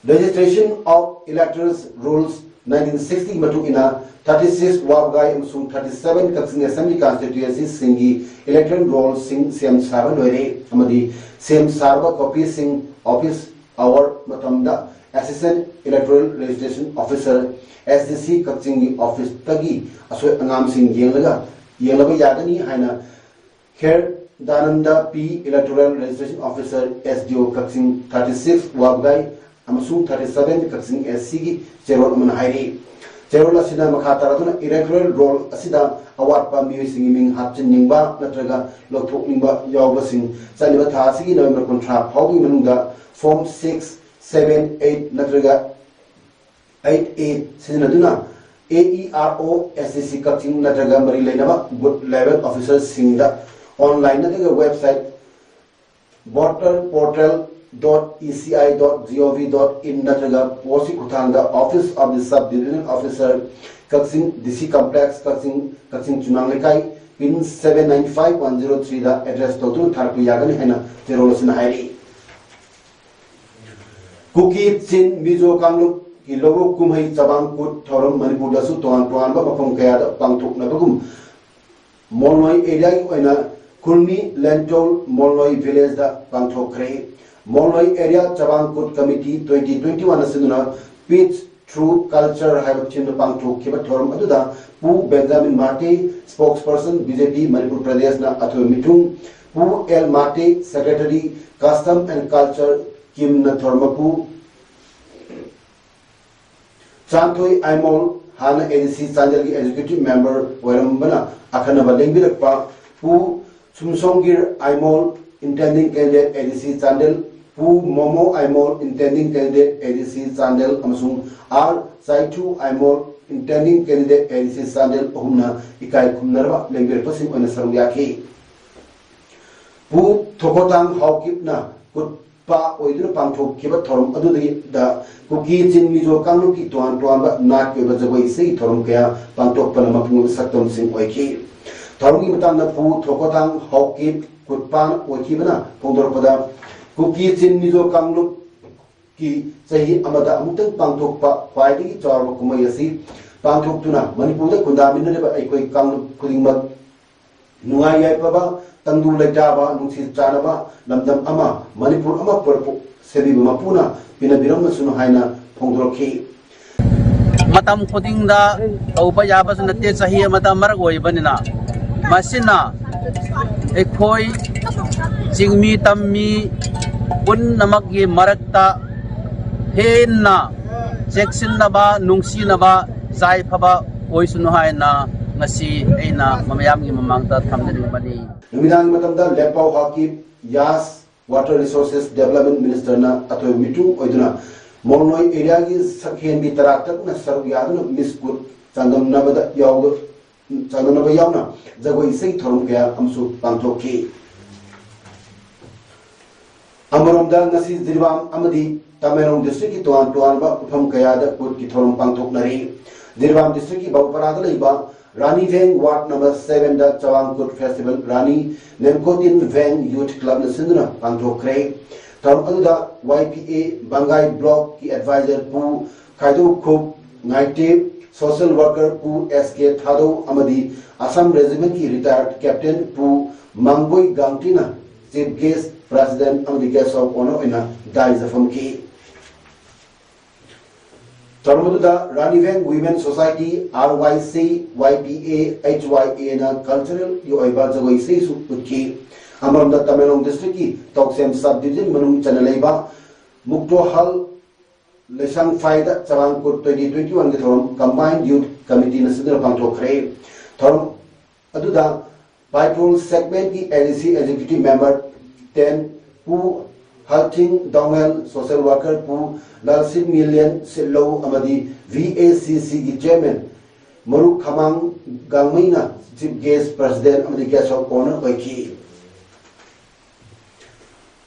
Registration of Electoral Rolls nineteen sixty ꯒꯤ ꯃꯇꯨꯡ ꯏꯟꯅ thirty-six ꯋꯥꯕꯒꯥꯏ ꯑꯃꯁꯨꯡ thirty-seven ꯀꯛꯆꯤꯡ Assembly Constituency ꯁꯤꯡꯒꯤ electoral roll ꯁꯤꯡ ꯁꯦꯝ ꯁꯥꯕ ꯂꯣꯏꯔꯦ ꯑꯃꯗꯤ ꯁꯦꯝ ꯁꯥꯔꯕ copy ꯁꯤꯡ office hour ꯃꯇꯝꯗ Assistant Electoral Registration Officer, S D C ꯀꯛꯆꯤꯡꯒꯤ office ꯇꯒꯤ ꯑꯁꯣꯏ ꯑꯉꯥꯝꯁꯤꯡ ꯌꯦꯡꯂꯒ ꯌꯦꯡꯂꯕ ꯌꯥꯒꯅꯤ ꯍꯥꯏꯅ ꯈꯦꯔꯗꯥꯅꯟꯗ ꯄꯤ, Electoral Registration Officer, S D O ꯀꯛꯆꯤꯡ, thirty-six ꯋꯥꯕꯒꯥꯏ ꯑꯃꯁꯨꯡ thirty-seven ꯀꯛꯆꯤꯡ S C ꯒꯤ ꯆꯦꯔꯣꯜ ꯑꯃꯅ ꯍꯥꯏꯔꯤ꯫ ꯆꯦꯔꯣꯜ ꯑꯁꯤꯅ ꯃꯈꯥ ꯇꯥꯔꯗꯨꯅ electoral roll ꯑꯁꯤꯗ ꯑꯋꯥꯠꯄ ꯃꯤꯑꯣꯏꯁꯤꯡꯒꯤ ꯃꯤꯡ ꯍꯥꯞꯆꯤꯟꯅꯤꯡꯕ ꯅꯠꯇ꯭ꯔꯒ ꯂꯧꯊꯣꯛꯅꯤꯡꯕ ꯌꯥꯎꯕꯁꯤꯡ ꯆꯠꯂꯤꯕ ꯊꯥ ꯑꯁꯤꯒꯤ November ꯀꯨꯟꯊ꯭ꯔꯥ ꯐꯥꯎꯕꯒꯤ ꯃꯅꯨꯡꯗ form six, seven, eight ꯅꯠꯇ꯭ꯔꯒ eight A ꯁꯤꯖꯤꯟꯅꯗꯨꯅ A E R O S D C ꯀꯛꯆꯤꯡ ꯅꯠꯇ꯭ꯔꯒ ꯃꯔꯤ ꯂꯩꯅꯕ booth level officer ꯁꯤꯡꯗ online ꯅꯠꯇ꯭ꯔꯒ website voter portal dot E C I dot G O V dot in ꯅꯠꯇ꯭ꯔꯒ post ꯀꯤ ꯈꯨꯠꯊꯥꯡꯗ Office of the Sub Division Officer, Kakching, D C Complex, Kakching, Kakching ꯆꯨꯃꯥꯡ ꯂꯩꯀꯥꯏ, pin seven nine five one zero three ꯗ address ꯇꯧꯗꯨꯅ ꯊꯥꯔꯛꯄ ꯌꯥꯒꯅꯤ ꯍꯥꯏꯅ ꯆꯦꯔꯣꯜ ꯑꯁꯤꯅ ꯍꯥꯏꯔꯤ꯫ ꯀꯨꯀꯤ ꯆꯤꯟ ꯃꯤꯖꯣ ꯀꯥꯡꯂꯨꯞꯀꯤ ꯂꯧꯎ ꯀꯨꯝꯍꯩ ꯆꯕꯥꯡ ꯀꯨꯠ ꯊꯧꯔꯝ ꯃꯅꯤꯄꯨꯔꯗꯁꯨ ꯇꯣꯉꯥꯟ ꯇꯣꯉꯥꯟꯕ ꯃꯐꯝ ꯀꯌꯥꯗ ꯄꯥꯡꯊꯣꯛꯅꯕꯒꯨꯝ ꯃꯣꯜꯅꯣꯏ area ꯒꯤ ꯑꯣꯏꯅ ꯈꯨꯜꯃꯤ ꯂꯦꯟꯇꯣꯜ ꯃꯣꯜꯅꯣꯏ village ꯗ ꯄꯥꯡꯊꯣꯛꯈ꯭ꯔꯦ꯫ ꯃꯣꯜꯅꯣꯏ area ꯆꯕꯥꯡ ꯀꯨꯠ committee twenty twenty-one ꯑꯁꯤꯅ Peace Through Culture ꯍꯥꯏꯕ theme ꯗ ꯄꯥꯡꯊꯣꯛꯈꯤꯕ ꯊꯧꯔꯝ ꯑꯗꯨꯗ ꯄꯨ Benjamin ꯃꯥꯔꯇꯦ, spokesperson B J P Manipur ꯄ꯭ꯔꯗꯦꯁꯅ ꯑꯊꯣꯏꯕ ꯃꯤꯊꯨꯡ, Pu L Marte, secretary custom and culture ꯀꯤꯝꯅ ꯊꯧꯔꯝ ꯃꯄꯨ ꯆꯥꯟꯊꯣꯏ ꯑꯥꯏꯃꯣꯜ, ꯍꯥꯟꯅ A D C ꯆꯥꯟꯗꯦꯜꯒꯤ executive member ꯑꯣꯏꯔꯝꯕꯅ ꯑꯈꯟꯅꯕ ꯂꯦꯡꯕꯤꯔꯛꯄ ꯄꯨ ꯁꯨꯝꯁꯣꯡꯒꯤꯔ Aimol, intending candidate A D C Chandel, ꯄꯨ momo Aimol, intending candidate A D C Chandel ꯑꯃꯁꯨꯡ R Chaithu Aimol, intending candidate A D C Chandel ꯑꯍꯨꯝꯅ ꯏꯀꯥꯏ ꯈꯨꯝꯅꯔꯕ ꯂꯦꯡꯕꯤꯔꯛꯄꯁꯤꯡ ꯑꯣꯏꯅ ꯁꯔꯨꯛ ꯌꯥꯈꯤ꯫ ꯄꯨ ꯊꯣꯀꯣꯇꯥꯡ ꯍꯥꯎꯀꯤꯞꯅ ꯀꯨꯠꯄ ꯑꯣꯏꯗꯨꯅ ꯄꯥꯡꯊꯣꯛꯈꯤꯕ ꯊꯧꯔꯝ ꯑꯗꯨꯗ ꯀꯨꯀꯤ ꯆꯤꯟ ꯃꯤꯖꯣ ꯀꯥꯡꯂꯨꯞꯀꯤ ꯇꯣꯉꯥꯟ ꯇꯣꯉꯥꯟꯕ ꯅꯥꯠꯀꯤ ꯑꯣꯏꯕ ꯖꯒꯣꯏ ꯏꯁꯩꯒꯤ ꯊꯧꯔꯝ ꯀꯌꯥ ꯄꯥꯡꯊꯣꯛꯄꯅ ꯃꯄꯨꯡ ꯑꯣꯏꯕ ꯁꯛꯇꯝꯁꯤꯡ ꯑꯣꯏꯈꯤ꯫ ꯊꯧꯔꯝꯒꯤ ꯃꯇꯥꯡꯗ ꯄꯨ ꯊꯣꯀꯣꯇꯥꯡ ꯍꯥꯎꯀꯤꯞ ꯀꯨꯠꯄꯥꯟ ꯑꯣꯏꯈꯤꯕꯅ ꯐꯣꯡꯗꯣꯔꯛꯄꯗ, ꯀꯨꯀꯤ ꯆꯤꯡ ꯃꯤꯖꯣ ꯀꯥꯡꯂꯨꯞꯀꯤ ꯆꯍꯤ ꯑꯃꯗ ꯑꯃꯨꯛꯇꯪ ꯄꯥꯡꯊꯣꯛꯄ ꯈ꯭ꯋꯥꯏꯗꯒꯤ ꯆꯥꯎꯔꯕ ꯀꯨꯝꯍꯩ ꯑꯁꯤ ꯄꯥꯡꯊꯣꯛꯇꯨꯅ ꯃꯅꯤꯄꯨꯔꯗ ꯈꯨꯟꯗꯥꯃꯤꯟꯅꯔꯤꯕ ꯑꯩꯈꯣꯏ ꯀꯥꯡꯂꯨꯞ ꯈꯨꯗꯤꯡꯃꯛ ꯅꯨꯡꯉꯥꯏ ꯌꯥꯏꯐꯕ, ꯇꯪꯗꯨ ꯂꯩꯇꯥꯕ, ꯅꯨꯡꯁꯤ ꯆꯥꯟꯅꯕ ꯂꯝꯗꯝ ꯑꯃ ꯃꯅꯤꯄꯨꯔ ꯑꯃ ꯄꯨꯔꯛꯄ ꯁꯦꯝꯕꯤꯕ ꯃꯄꯨꯅ ꯄꯤꯅꯕꯤꯔꯝꯂꯁꯅꯨ ꯍꯥꯏꯅ ꯐꯣꯡꯗꯣꯔꯛꯈꯤ꯫ ꯃꯇꯝ ꯈꯨꯗꯤꯡꯗ ꯇꯧꯕ ꯌꯥꯕꯁꯨ ꯅꯠꯇꯦ, ꯆꯍꯤ ꯑꯃꯗ ꯑꯃꯔꯛ ꯑꯣꯏꯕꯅꯤꯅ꯫ ꯃꯁꯤꯅ ꯑꯩꯈꯣꯏ ꯆꯤꯡꯃꯤ ꯇꯝꯃꯤ ꯄꯨꯝꯅꯃꯛꯀꯤ ꯃꯔꯛꯇ ꯍꯦꯟꯅ ꯆꯦꯛꯁꯤꯟꯅꯕ, ꯅꯨꯡꯁꯤꯅꯕ, ꯌꯥꯏꯐꯕ ꯑꯣꯏꯁꯅꯨ ꯍꯥꯏꯅ ꯉꯁꯤ ꯑꯩꯅ ꯃꯌꯥꯝꯒꯤ ꯃꯃꯥꯡꯗ ꯊꯝꯖꯅꯤꯡꯕꯅꯤ꯫ ꯅꯨꯃꯤꯗꯥꯡꯒꯤ ꯃꯇꯝꯗ ꯂꯦꯞꯄꯥꯎ ꯍꯥꯀꯤꯞ ꯌꯥꯁ Water Resources Development Minister ꯅ ꯑꯊꯣꯏꯕ ꯃꯤꯇꯨꯡ ꯑꯣꯏꯗꯨꯅ ꯃꯣꯜꯅꯣꯏ area ꯒꯤ ꯁꯛꯍꯦꯟꯕꯤ ꯇꯔꯥ ꯇꯔꯨꯛꯅ ꯁꯔꯨꯛ ꯌꯥꯗꯨꯅ Miss Kuch ꯆꯥꯡꯗꯝꯅꯕꯗ ꯌꯥꯎꯕ, ꯆꯥꯡꯗꯝꯅꯕ ꯌꯥꯎꯅ ꯖꯒꯣꯏ ꯏꯁꯩ ꯊꯧꯔꯝ ꯀꯌꯥ ꯑꯃꯁꯨ ꯄꯥꯡꯊꯣꯛꯈꯤ꯫ ꯑꯃꯔꯣꯝꯗ ꯉꯁꯤ ꯖꯤꯔꯤꯕꯥꯝ ꯑꯃꯗꯤ ꯇꯃꯦꯡꯂꯣꯡ district ꯀꯤ ꯇꯣꯉꯥꯟ ꯇꯣꯉꯥꯟꯕ ꯃꯐꯝ ꯀꯌꯥꯗ ꯀꯨꯠꯀꯤ ꯊꯧꯔꯝ ꯄꯥꯡꯊꯣꯛꯅꯔꯤ꯫ ꯖꯤꯔꯤꯕꯥꯝ district ꯀꯤ ꯕꯧꯄꯔꯥꯗ ꯂꯩꯕ ꯔꯥꯅꯤ ꯚꯦꯡ ward number seven ꯗ ꯆꯋꯥꯡ ꯀꯨꯠ festival ꯔꯥꯅꯤ ꯂꯦꯝꯀꯣꯇꯤꯟ ꯚꯦꯡ Youth Club ꯅ ꯁꯤꯟꯗꯨꯅ ꯄꯥꯡꯊꯣꯛꯈ꯭ꯔꯦ꯫ ꯊꯧꯔꯝ ꯑꯗꯨꯗ Y P A ꯕꯪꯒꯥꯏ block ꯀꯤ advisor ꯄꯨ ꯈꯥꯏꯗꯧꯈꯨꯞ ꯉꯥꯏꯇꯦ, social worker ꯄꯨ S K ꯊꯥꯗꯧ ꯑꯃꯗꯤ Assam Regiment ꯀꯤ retired captain ꯄꯨ ꯃꯥꯡꯕꯣꯏ ꯒꯥꯡꯇꯤꯅ chief guest, president ꯑꯃꯗꯤ guest of honour ꯑꯣꯏꯅ ꯗꯥꯏꯁꯇ ꯐꯝꯈꯤ꯫ ꯊꯧꯔꯝ ꯑꯗꯨꯗ ꯔꯥꯅꯤ ꯚꯦꯡ Women Society, R Y C, Y P A, H Y A ꯅ cultural ꯒꯤ ꯑꯣꯏꯕ ꯖꯒꯣꯏ ꯏꯁꯩꯁꯨ ꯎꯠꯈꯤ꯫ ꯑꯃꯔꯣꯝꯗ ꯇꯃꯦꯡꯂꯣꯡ district ꯀꯤ ꯇꯧꯁꯦꯝ sub division ꯃꯅꯨꯡ ꯆꯟꯅ ꯂꯩꯕ ꯃꯨꯛꯇꯣꯍꯜ ꯂꯩꯁꯥꯡꯐꯥꯏꯗ ꯆꯔꯥꯡ ꯀꯨꯠ twenty twenty one ꯒꯤ ꯊꯧꯔꯝ Combined Youth Committee ꯅ ꯁꯤꯟꯗꯨꯅ ꯄꯥꯡꯊꯣꯛꯈ꯭ꯔꯦ꯫ ꯊꯧꯔꯝ ꯑꯗꯨꯗ ꯄꯥꯏꯄꯨꯜ segment ꯀꯤ A D C executive member ten ꯄꯨ ꯍꯜꯊꯤꯡ ꯗꯥꯎꯃꯦꯜ, social worker ꯄꯨ ꯂꯥꯜꯁꯤꯡ ꯃꯤꯂꯤꯌꯟ ꯁꯤꯠꯂꯧ ꯑꯃꯗꯤ V A C C ꯒꯤ chairman ꯃꯔꯨꯞ ꯈꯃꯥꯡ ꯒꯥꯡꯃꯩꯅ chief guest, president ꯑꯃꯗꯤ guest of honour ꯑꯣꯏꯈꯤ꯫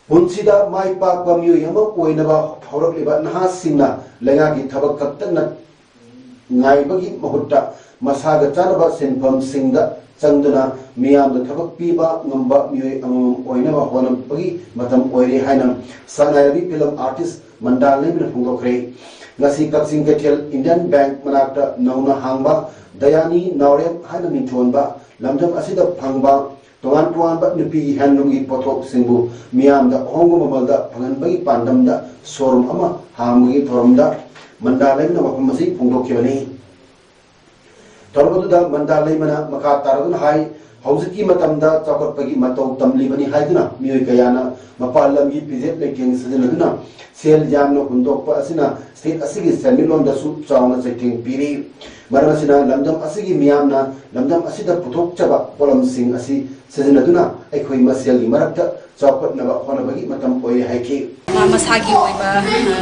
ꯄꯨꯟꯁꯤꯗ ꯃꯥꯏ ꯄꯥꯛꯄ ꯃꯤꯑꯣꯏ ꯑꯃ ꯑꯣꯏꯅꯕ ꯍꯧꯔꯛꯂꯤꯕ ꯅꯍꯥꯁꯤꯡꯅ ꯂꯩꯉꯥꯛꯀꯤ ꯊꯕꯛ ꯈꯛꯇ ꯅꯠ-, ꯉꯥꯏꯕꯒꯤ ꯃꯍꯨꯠꯇ ꯃꯁꯥꯒ ꯆꯥꯟꯅꯕ ꯁꯤꯟꯐꯝꯁꯤꯡꯗ ꯆꯪꯗꯨꯅ ꯃꯤꯌꯥꯝꯗ ꯊꯕꯛ ꯄꯤꯕ ꯉꯝꯕ ꯃꯤꯑꯣꯏ ꯑꯃꯃꯝ ꯑꯣꯏꯅꯕ ꯍꯣꯠꯅꯕꯒꯤ ꯃꯇꯝ ꯑꯣꯏꯔꯦ ꯍꯥꯏꯅ ꯁꯉꯥꯏ ꯔꯕꯤ ꯐꯤꯂꯝ ꯑꯥꯔꯇꯤꯁ ꯃꯟꯗꯥ ꯂꯩꯃꯅ ꯐꯣꯡꯗꯣꯛꯈ꯭ꯔꯦ꯫ ꯉꯁꯤ ꯀꯛꯆꯤꯡ ꯀꯩꯊꯦꯜ ꯏꯟꯗꯤꯌꯟ ꯕꯦꯡꯛ ꯃꯅꯥꯛꯇ ꯅꯧꯅ ꯍꯥꯡꯕ ꯗꯌꯥꯅꯤ ꯅꯥꯎꯔꯦꯝ ꯍꯥꯏꯅ ꯃꯤꯡꯊꯣꯟꯕ ꯂꯝꯗꯝ ꯑꯁꯤꯗ ꯐꯪꯕ ꯇꯣꯉꯥꯟ ꯇꯣꯉꯥꯟꯕ ꯅꯨꯄꯤꯒꯤ ꯍꯦꯟꯂꯨꯝꯒꯤ ꯄꯣꯠꯊꯣꯛꯁꯤꯡꯕꯨ ꯃꯤꯌꯥꯝꯗ ꯑꯍꯣꯡꯕ ꯃꯃꯜꯗ ꯐꯪꯍꯟꯕꯒꯤ ꯄꯥꯟꯗꯝꯗ ꯁꯣꯔꯨꯝ ꯑꯃ ꯍꯥꯡꯕꯒꯤ ꯊꯧꯔꯝꯗ ꯃꯟꯗꯥ ꯂꯩꯃꯅ ꯋꯥꯐꯝ ꯑꯁꯤ ꯐꯣꯡꯗꯣꯛꯈꯤꯕꯅꯤ꯫ ꯊꯧꯔꯝ ꯑꯗꯨꯗ ꯃꯟꯗꯥ ꯂꯩꯃꯅ ꯃꯈꯥ ꯇꯥꯔꯗꯨꯅ ꯍꯥꯏ, ꯍꯧꯖꯤꯛꯀꯤ ꯃꯇꯝꯗ ꯆꯥꯎꯈꯠꯄꯒꯤ ꯃꯇꯧ ꯇꯝꯂꯤꯕꯅꯤ ꯍꯥꯏꯗꯨꯅ ꯃꯤꯑꯣꯏ ꯀꯌꯥꯅ ꯃꯄꯥꯟ ꯂꯝꯒꯤ ꯐꯤꯖꯦꯠ ꯂꯩꯇꯦꯡ ꯁꯤꯖꯤꯟꯅꯗꯨꯅ ꯁꯦꯜ ꯌꯥꯝꯅ ꯍꯨꯟꯗꯣꯛꯄ ꯑꯁꯤꯅ ꯁ꯭ꯇꯦꯠ ꯑꯁꯤꯒꯤ ꯁꯦꯟꯃꯤꯠꯂꯣꯟꯗꯁꯨ ꯆꯥꯎꯅ ꯆꯩꯊꯦꯡ ꯄꯤꯔꯤ꯫ ꯃꯔꯝ ꯑꯁꯤꯅ ꯂꯝꯗꯝ ꯑꯁꯤꯒꯤ ꯃꯤꯌꯥꯝꯅ ꯂꯝꯗꯝ ꯑꯁꯤꯗ ꯄꯨꯊꯣꯛꯆꯕ ꯄꯣꯠꯂꯝꯁꯤꯡ ꯑꯁꯤ ꯁꯤꯖꯤꯟꯅꯗꯨꯅ ꯑꯩꯈꯣꯏ ꯃꯁꯦꯜꯒꯤ ꯃꯔꯛꯇ ꯆꯥꯎꯈꯠꯅꯕ ꯍꯣꯠꯅꯕꯒꯤ ꯃꯇꯝ ꯑꯣꯏꯔꯦ ꯍꯥꯏꯈꯤ꯫ ꯃꯥ ꯃꯁꯥꯒꯤ ꯑꯣꯏꯕ, ꯑ,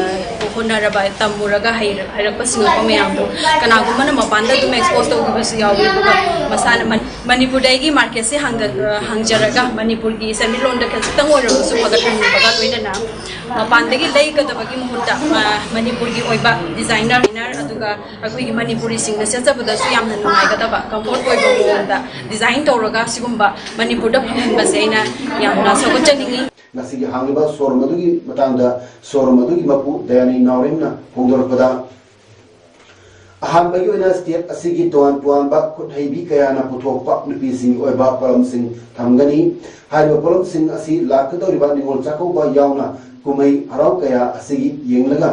ꯍꯣꯠꯅꯔꯕ, ꯇꯝꯃꯨꯔꯒ ꯍꯩꯔ-, ꯍꯩꯔꯛꯄ ꯁꯤꯡꯉꯛꯄ ꯃꯌꯥꯝꯗꯣ ꯀꯅꯥꯒꯨꯝꯕꯅ ꯃꯄꯥꯟꯗ ꯑꯗꯨꯝ expose ꯇꯧꯈꯤꯕꯁꯨ ꯌꯥꯎꯏ꯫ ꯑꯗꯨꯒ ꯃꯁꯥꯅ ꯃꯅꯤ-, ꯃꯅꯤꯄꯨꯔꯗ ꯑꯩꯒꯤ marketꯁꯦ ꯍꯥꯡꯗ-, ꯑ, ꯍꯥꯡꯖꯔꯒ ꯃꯅꯤꯄꯨꯔꯒꯤ ꯁꯦꯟꯃꯤꯠꯂꯣꯟꯗ ꯈꯖꯤꯛꯇꯪ ꯑꯣꯏꯔꯕꯁꯨ ꯐꯒꯠꯍꯟꯕꯒ ꯂꯣꯏꯅꯅ ꯃꯄꯥꯟꯗꯒꯤ ꯂꯩꯒꯗꯕꯒꯤ ꯃꯍꯨꯠꯇ, ꯑ, ꯃꯅꯤꯄꯨꯔꯒꯤ ꯑꯣꯏꯕ designer ꯑꯗꯨꯒ ꯑꯩꯈꯣꯏꯒꯤ ꯃꯅꯤꯄꯨꯔꯤꯁꯤꯡꯅ ꯁꯦꯠꯆꯕꯗꯁꯨ ꯌꯥꯝꯅ ꯅꯨꯡꯉꯥꯏꯒꯗꯕ, comfort ꯑꯣꯏꯕ ꯃꯑꯣꯡꯗ design ꯇꯧꯔꯒ ꯁꯤꯒꯨꯝꯕ ꯃꯅꯤꯄꯨꯔꯗ ꯐꯪꯍꯟꯕꯁꯦ ꯑꯩꯅ ꯌꯥꯝꯅ ꯁꯧꯒꯠꯆꯅꯤꯡꯉꯤ꯫ ꯉꯁꯤꯒꯤ ꯍꯥꯡꯂꯤꯕ ꯁꯣꯔꯨꯝ ꯑꯗꯨꯒꯤ ꯃꯇꯥꯡꯗ ꯁꯣꯔꯨꯝ ꯑꯗꯨꯒꯤ ꯃꯄꯨ ꯗꯌꯥꯅꯤ ꯅꯥꯎꯔꯦꯝꯅ ꯐꯣꯡꯗꯣꯔꯛꯄꯗ, ꯑꯍꯥꯟꯕꯒꯤ ꯑꯣꯏꯅ ꯁ꯭ꯇꯦꯠ ꯑꯁꯤꯒꯤ ꯇꯣꯉꯥꯟ ꯇꯣꯉꯥꯟꯕ ꯈꯨꯠꯍꯩꯕꯤ ꯀꯌꯥꯅ ꯄꯨꯊꯣꯛꯄ ꯅꯨꯄꯤꯁꯤꯡꯒꯤ ꯑꯣꯏꯕ ꯄꯣꯠꯂꯝꯁꯤꯡ ꯊꯝꯒꯅꯤ꯫ ꯍꯥꯏꯔꯤꯕ ꯄꯣꯠꯂꯝꯁꯤꯡ ꯑꯁꯤ ꯂꯥꯛꯀꯗꯧꯔꯤꯕ ꯅꯤꯉꯣꯜ ꯆꯥꯛꯀꯧꯕ ꯌꯥꯎꯅ ꯀꯨꯝꯍꯩ ꯍꯔꯥꯎ ꯀꯌꯥ ꯑꯁꯤꯒꯤ ꯌꯦꯡꯂꯒ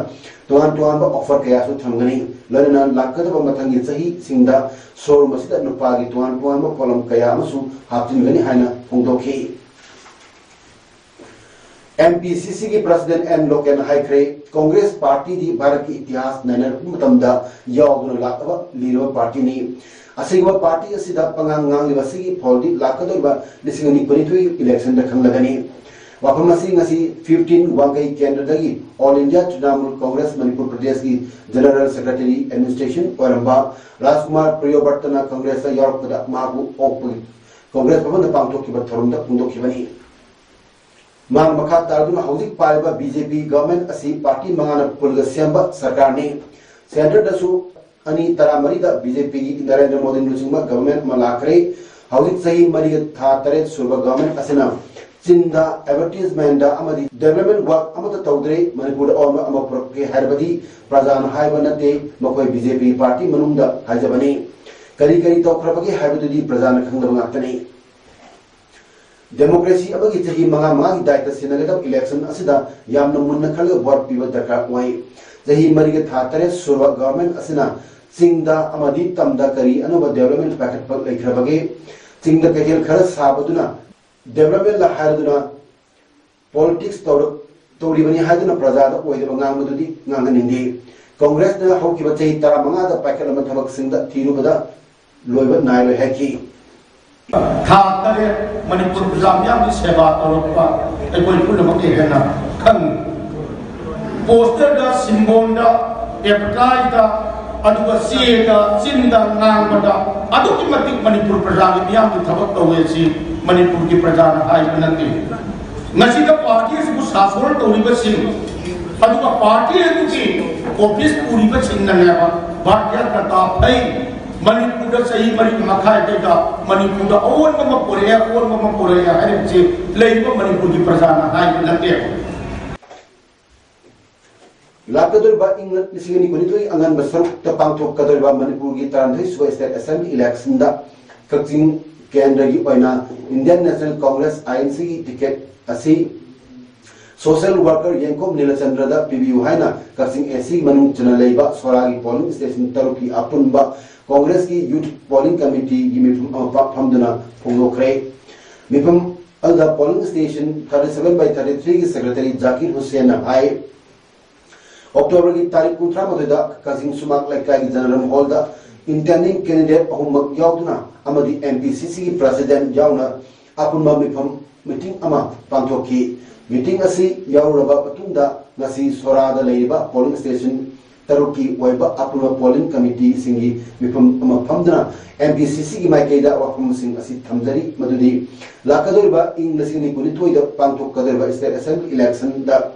ꯇꯣꯉꯥꯟ ꯇꯣꯉꯥꯟꯕ offer ꯀꯌꯥꯁꯨ ꯊꯝꯒꯅꯤ꯫ ꯂꯣꯏꯅꯅ ꯂꯥꯛꯀꯗꯕ ꯃꯊꯪꯒꯤ ꯆꯍꯤꯁꯤꯡꯗ ꯁꯣꯔꯨꯝ ꯑꯁꯤꯗ ꯅꯨꯄꯥꯒꯤ ꯇꯣꯉꯥꯟ ꯇꯣꯉꯥꯟꯕ ꯄꯣꯠꯂꯝ ꯀꯌꯥ ꯑꯃꯁꯨ ꯍꯥꯞꯆꯤꯟꯒꯅꯤ ꯍꯥꯏꯅ ꯐꯣꯡꯗꯣꯛꯈꯤ꯫ MPCCꯒꯤ president ꯑꯦꯟ ꯂꯣꯀꯦꯟ ꯍꯥꯏꯈ꯭ꯔꯦ, ꯀꯣꯡꯒ꯭ꯔꯦꯁ ꯄꯥꯔꯇꯤꯗꯤ ꯚꯥꯔꯠꯀꯤ ꯏꯇꯤꯍꯥꯁ ꯅꯩꯅꯔꯛꯄ ꯃꯇꯝꯗ ꯌꯥꯎꯗꯨꯅ ꯂꯥꯛꯂꯕ ꯂꯤꯔꯕ ꯄꯥꯔꯇꯤꯅꯤ꯫ ꯑꯁꯤꯒꯨꯝꯕ ꯄꯥꯔꯇꯤ ꯑꯁꯤꯗ ꯄꯉꯥꯡ ꯉꯥꯡꯂꯤꯕ ꯑꯁꯤꯒꯤ ꯐꯜꯗꯤ ꯂꯥꯛꯀꯗꯧꯔꯤꯕ ꯂꯤꯁꯤꯡ ꯑꯅꯤ ꯀꯨꯟꯅꯤꯊꯣꯏ electionꯗ ꯈꯪꯂꯒꯅꯤ꯫ ꯋꯥꯐꯝ ꯑꯁꯤ ꯉꯁꯤ fifteen ꯋꯥꯡꯈꯩ ꯀꯦꯟꯗ꯭ꯔꯗꯒꯤ All India Trinamool Congress Manipur Pradeshꯀꯤ general secretary administration ꯑꯣꯏꯔꯝꯕ ꯔꯥꯖꯀꯨꯃꯥꯔ ꯄ꯭ꯔꯤꯌꯣꯕꯔꯇꯅ ꯀꯣꯡꯒ꯭ꯔꯦꯁꯇ ꯌꯥꯎꯔꯛꯄꯗ ꯃꯍꯥꯛꯄꯨ ꯑꯣꯛꯄꯒꯤ ꯀꯣꯡꯒ꯭ꯔꯦꯁ ꯚꯕꯟꯗ ꯄꯥꯡꯊꯣꯛꯈꯤꯕ ꯊꯧꯔꯝꯗ ꯐꯣꯡꯗꯣꯛꯈꯤꯕꯅꯤ꯫ ꯃꯥꯅ ꯃꯈꯥ ꯇꯥꯔꯗꯨꯅ ꯍꯧꯖꯤꯛ ꯄꯥꯜꯂꯤꯕ BJP government ꯑꯁꯤ ꯄꯥꯔꯇꯤ ꯃꯉꯥꯅ ꯄꯨꯜꯂꯒ ꯁꯦꯝꯕ ꯁꯔꯀꯥꯔꯅꯤ꯫ Centreꯗꯁꯨ ꯑꯅꯤ ꯇꯔꯥꯃꯔꯤꯗ ꯕꯤ ꯖꯦ ꯄꯤꯒꯤ ꯅꯔꯦꯟꯗ꯭ꯔ ꯃꯣꯗꯤꯅ ꯂꯨꯆꯤꯡꯕ ꯒꯚꯔꯟꯃꯦꯟꯠ ꯑꯃ ꯂꯥꯛꯈ꯭ꯔꯦ꯫ ꯍꯧꯖꯤꯛ ꯆꯍꯤ ꯃꯔꯤꯒ ꯊꯥ ꯇꯔꯦꯠ ꯁꯨꯔꯕ ꯒꯚꯔꯟꯃꯦꯟꯠ ꯑꯁꯤꯅ ꯆꯤꯟꯗ ꯑꯦꯗꯚꯔꯇꯤꯁꯃꯦꯟꯠꯇ ꯑꯃꯗꯤ ꯗꯦꯕꯂꯞꯃꯦꯟꯠ ꯋꯥꯔꯛ ꯑꯃꯠꯇ ꯇꯧꯗ꯭ꯔꯦ꯫ ꯃꯅꯤꯄꯨꯔꯗ ꯑꯑꯣꯟꯕ ꯑꯃ ꯄꯨꯔꯛꯀꯦ ꯍꯥꯏꯔꯕꯗꯤ ꯄ꯭ꯔꯖꯥꯅ ꯍꯥꯏꯕ ꯅꯠꯇꯦ, ꯃꯈꯣꯏ ꯕꯤ ꯖꯦ ꯄꯤ ꯄꯥꯔꯇꯤ ꯃꯅꯨꯡꯗ ꯍꯥꯏꯖꯕꯅꯤ꯫ ꯀꯔꯤ ꯀꯔꯤ ꯇꯧꯈ꯭ꯔꯕꯒꯦ ꯍꯥꯏꯕꯗꯨꯗꯤ ꯄ꯭ꯔꯖꯥꯅ ꯈꯪꯗꯕ ꯉꯥꯛꯇꯅꯤ꯫ ꯗꯦꯃꯣꯀ꯭ꯔꯦꯁꯤ ꯑꯃꯒꯤ ꯆꯍꯤ ꯃꯉꯥ ꯃꯉꯥꯒꯤ ꯗꯥꯏꯇ ꯁꯤꯟꯅꯒꯗꯕ ꯏꯂꯦꯛꯁꯟ ꯑꯁꯤꯗ ꯌꯥꯝꯅ ꯃꯨꯟꯅ ꯈꯜꯂꯒ ꯚꯣꯠ ꯄꯤꯕ ꯗꯔꯀꯥꯔ ꯑꯣꯏ꯫ ꯆꯍꯤ ꯃꯔꯤꯒ ꯊꯥ ꯇꯔꯦꯠ ꯁꯨꯔꯕ ꯒꯚꯔꯟꯃꯦꯟꯠ ꯑꯁꯤꯅ ꯆꯤꯡꯗ ꯑꯃꯗꯤ ꯇꯝꯗ ꯀꯔꯤ ꯑꯅꯧꯕ ꯗꯦꯕꯂꯞꯃꯦꯟꯠ ꯄꯥꯏꯈꯠꯄ ꯂꯩꯈ꯭ꯔꯕꯒꯦ? ꯆꯤꯡꯗ ꯀꯩꯊꯦꯜ ꯈꯔ ꯁꯥꯕꯗꯨꯅ ꯗꯦꯕꯂꯞꯃꯦꯟꯠꯂ ꯍꯥꯏꯔꯗꯨꯅ ꯄꯣꯂꯤꯇꯤꯛꯁ ꯇꯧꯔ-, ꯇꯧꯔꯤꯕꯅꯤ ꯍꯥꯏꯗꯨꯅ ꯄ꯭ꯔꯖꯥꯗ ꯑꯣꯏꯗꯕ ꯉꯥꯡꯕꯗꯨꯗꯤ ꯉꯥꯡꯍꯟꯅꯤꯡꯗꯦ꯫ ꯀꯣꯡꯒ꯭ꯔꯦꯁꯅ ꯍꯧꯈꯤꯕ ꯆꯍꯤ ꯇꯔꯥꯃꯉꯥꯗ ꯄꯥꯏꯈꯠꯂꯝꯕ ꯊꯕꯛꯁꯤꯡꯗ ꯊꯤꯔꯨꯕꯗ ꯂꯣꯏꯕ ꯅꯥꯏꯔꯣꯏ ꯍꯥꯏꯈꯤ꯫ ꯊꯥ ꯇꯔꯦꯠ ꯃꯅꯤꯄꯨꯔ ꯄ꯭ꯔꯖꯥ ꯃꯤꯌꯥꯝꯒꯤ ꯁꯦꯕꯥ ꯇꯧꯔꯛꯄ ꯑꯩꯈꯣꯏ ꯄꯨꯝꯅꯃꯛꯀꯤ ꯍꯦꯟꯅ ꯈꯪꯏ꯫ ꯄꯣꯁꯇꯔꯗ, ꯁꯤꯝꯕꯣꯟꯗ, ꯑꯦꯗꯚꯔꯇꯥꯏꯖꯇ, ꯑꯗꯨꯒ ꯆꯦꯗ, ꯆꯤꯟꯗ, ꯉꯥꯡꯕꯗ ꯑꯗꯨꯛꯀꯤ ꯃꯇꯤꯛ ꯃꯅꯤꯄꯨꯔ ꯄ꯭ꯔꯖꯥꯒꯤ ꯃꯤꯌꯥꯝꯒꯤ ꯊꯕꯛ ꯇꯧꯋꯦ꯫ ꯑꯁꯤ ꯃꯅꯤꯄꯨꯔꯒꯤ ꯄ꯭ꯔꯖꯥꯅ ꯍꯥꯏꯕ ꯅꯠꯇꯦ꯫ ꯉꯁꯤꯗ ꯄꯥꯔꯇꯤ ꯑꯁꯤꯕꯨ ꯁꯥꯁꯣꯟ ꯇꯧꯔꯤꯕꯁꯤꯡ, ꯑꯗꯨꯒ ꯄꯥꯔꯇꯤ ꯑꯗꯨꯒꯤ ꯑꯣꯐꯤꯁ ꯄꯨꯔꯤꯕꯁꯤꯡꯅꯅꯦꯕ ꯚꯥꯔꯇꯤꯌ ꯖꯅꯇꯥ ꯐꯩ, ꯃꯅꯤꯄꯨꯔꯗ ꯆꯍꯤ ꯃꯔꯤ ꯃꯈꯥꯏꯗꯩꯗ ꯃꯅꯤꯄꯨꯔꯗ ꯑꯑꯣꯟꯕ ꯑꯃ ꯄꯨꯔꯛꯑꯦ, ꯑꯑꯣꯟꯕ ꯑꯃ ꯄꯨꯔꯛꯑꯦ ꯍꯥꯏꯔꯤꯕꯁꯤ ꯂꯩꯔꯤꯕ ꯃꯅꯤꯄꯨꯔꯒꯤ ꯄ꯭ꯔꯖꯥꯅ ꯍꯥꯏꯕ ꯅꯠꯇꯦꯕ꯫ ꯂꯥꯛꯀꯗꯧꯔꯤꯕ ꯏꯪ ꯂꯤꯁꯤꯡ ꯑꯅꯤ ꯀꯨꯟꯅꯤꯊꯣꯏꯒꯤ ꯑꯉꯟꯕ ꯁꯔꯨꯛꯇ ꯄꯥꯡꯊꯣꯛꯀꯗꯧꯔꯤꯕ ꯃꯅꯤꯄꯨꯔꯒꯤ ꯇꯔꯥꯅꯤꯊꯣꯏ ꯁꯨꯕ ꯁ꯭ꯇꯦꯠ ꯑꯦꯁꯦꯝꯕ꯭ꯂꯤ ꯏꯂꯦꯛꯁꯟꯗ ꯀꯛꯆꯤꯡ ꯀꯦꯟꯗ꯭ꯔꯒꯤ ꯑꯣꯏꯅ Indian National Congress, I N ꯁꯤꯒꯤ ꯇꯤꯀꯦꯠ ꯑꯁꯤ ꯁꯣꯁꯦꯜ ꯋꯥꯔꯀꯔ ꯌꯦꯡꯈꯣꯝ ꯅꯤꯂꯆꯟꯗ꯭ꯔꯗ ꯄꯤꯕꯤꯌꯨ ꯍꯥꯏꯅ ꯀꯛꯆꯤꯡ ꯑꯦ ꯁꯤ ꯃꯅꯨꯡ ꯆꯟꯅ ꯂꯩꯕ ꯁꯣꯔꯥꯒꯤ ꯄꯣꯂꯤꯡ ꯁ꯭ꯇꯦꯁꯟ ꯇꯔꯨꯛꯀꯤ ꯑꯄꯨꯟꯕ ꯀꯣꯡꯒ꯭ꯔꯦꯁꯀꯤ ꯌꯨꯊ ꯄꯣꯂꯤꯡ ꯀꯃꯤꯇꯤꯒꯤ ꯃꯤꯐꯝ ꯑꯃ ꯄ-, ꯐꯝꯗꯨꯅ ꯐꯣꯡꯗꯣꯛꯈ꯭ꯔꯦ꯫ ꯃꯤꯐꯝ ꯑꯗꯨꯗ polling station thirty seven by thirty three ꯒꯤ ꯁꯦꯀ꯭ꯔꯦꯇꯔꯤ ꯖꯥꯀꯤꯔ ꯍꯨꯁꯦꯟꯅ ꯍꯥꯏ, ꯑꯣꯛꯇꯣꯕꯔꯒꯤ ꯇꯥꯔꯤꯛ ꯀꯨꯟꯊ꯭ꯔꯥ ꯃꯥꯊꯣꯏꯗ ꯀꯛꯆꯤꯡ ꯁꯨꯃꯥꯡ ꯂꯩꯀꯥꯏꯒꯤ ꯖꯅꯔꯦꯜ ꯍꯣꯜꯗ ꯏꯟꯇꯦꯟꯗꯤꯡ ꯀꯦꯟꯗꯤꯗꯦꯠ ꯑꯍꯨꯝꯃꯛ ꯌꯥꯎꯗꯨꯅ ꯑꯃꯗꯤ ꯑꯦꯝ ꯄꯤ ꯁꯤ ꯁꯤꯒꯤ ꯄ꯭ꯔꯁꯤꯗꯦꯟꯠ ꯌꯥꯎꯅ ꯑꯄꯨꯟꯕ ꯃꯤꯐꯝ ꯃꯤꯇꯤꯡ ꯑꯃ ꯄꯥꯡꯊꯣꯛꯈꯤ꯫ ꯃꯤꯇꯤꯡ ꯑꯁꯤ ꯌꯥꯎꯔꯨꯔꯕ ꯃꯇꯨꯡꯗ ꯉꯁꯤ ꯁꯣꯔꯥꯗ ꯂꯩꯔꯤꯕ ꯄꯣꯂꯤꯡ ꯁ꯭ꯇꯦꯁꯟ ꯇꯔꯨꯛꯀꯤ ꯑꯣꯏꯕ ꯑꯄꯨꯟꯕ ꯄꯣꯂꯤꯡ ꯀꯃꯤꯇꯤꯁꯤꯡꯒꯤ ꯃꯤꯐꯝ ꯑꯃ ꯐꯝꯗꯨꯅ ꯑꯦꯝ ꯄꯤ ꯁꯤ ꯁꯤꯒꯤ ꯃꯥꯏꯀꯩꯗ ꯋꯥꯐꯝꯁꯤꯡ ꯑꯁꯤ ꯊꯝꯖꯔꯤ, ꯃꯗꯨꯗꯤ ꯂꯥꯛꯀꯗꯧꯔꯤꯕ ꯏꯪ ꯂꯤꯁꯤꯡ ꯑꯅꯤ ꯀꯨꯟꯅꯤꯊꯣꯏꯗ ꯄꯥꯡꯊꯣꯛꯀꯗꯧꯔꯤꯕ ꯁ꯭ꯇꯦꯠ ꯑꯦꯁꯦꯝꯕ꯭ꯂꯤ ꯏꯂꯦꯛꯁꯟꯗ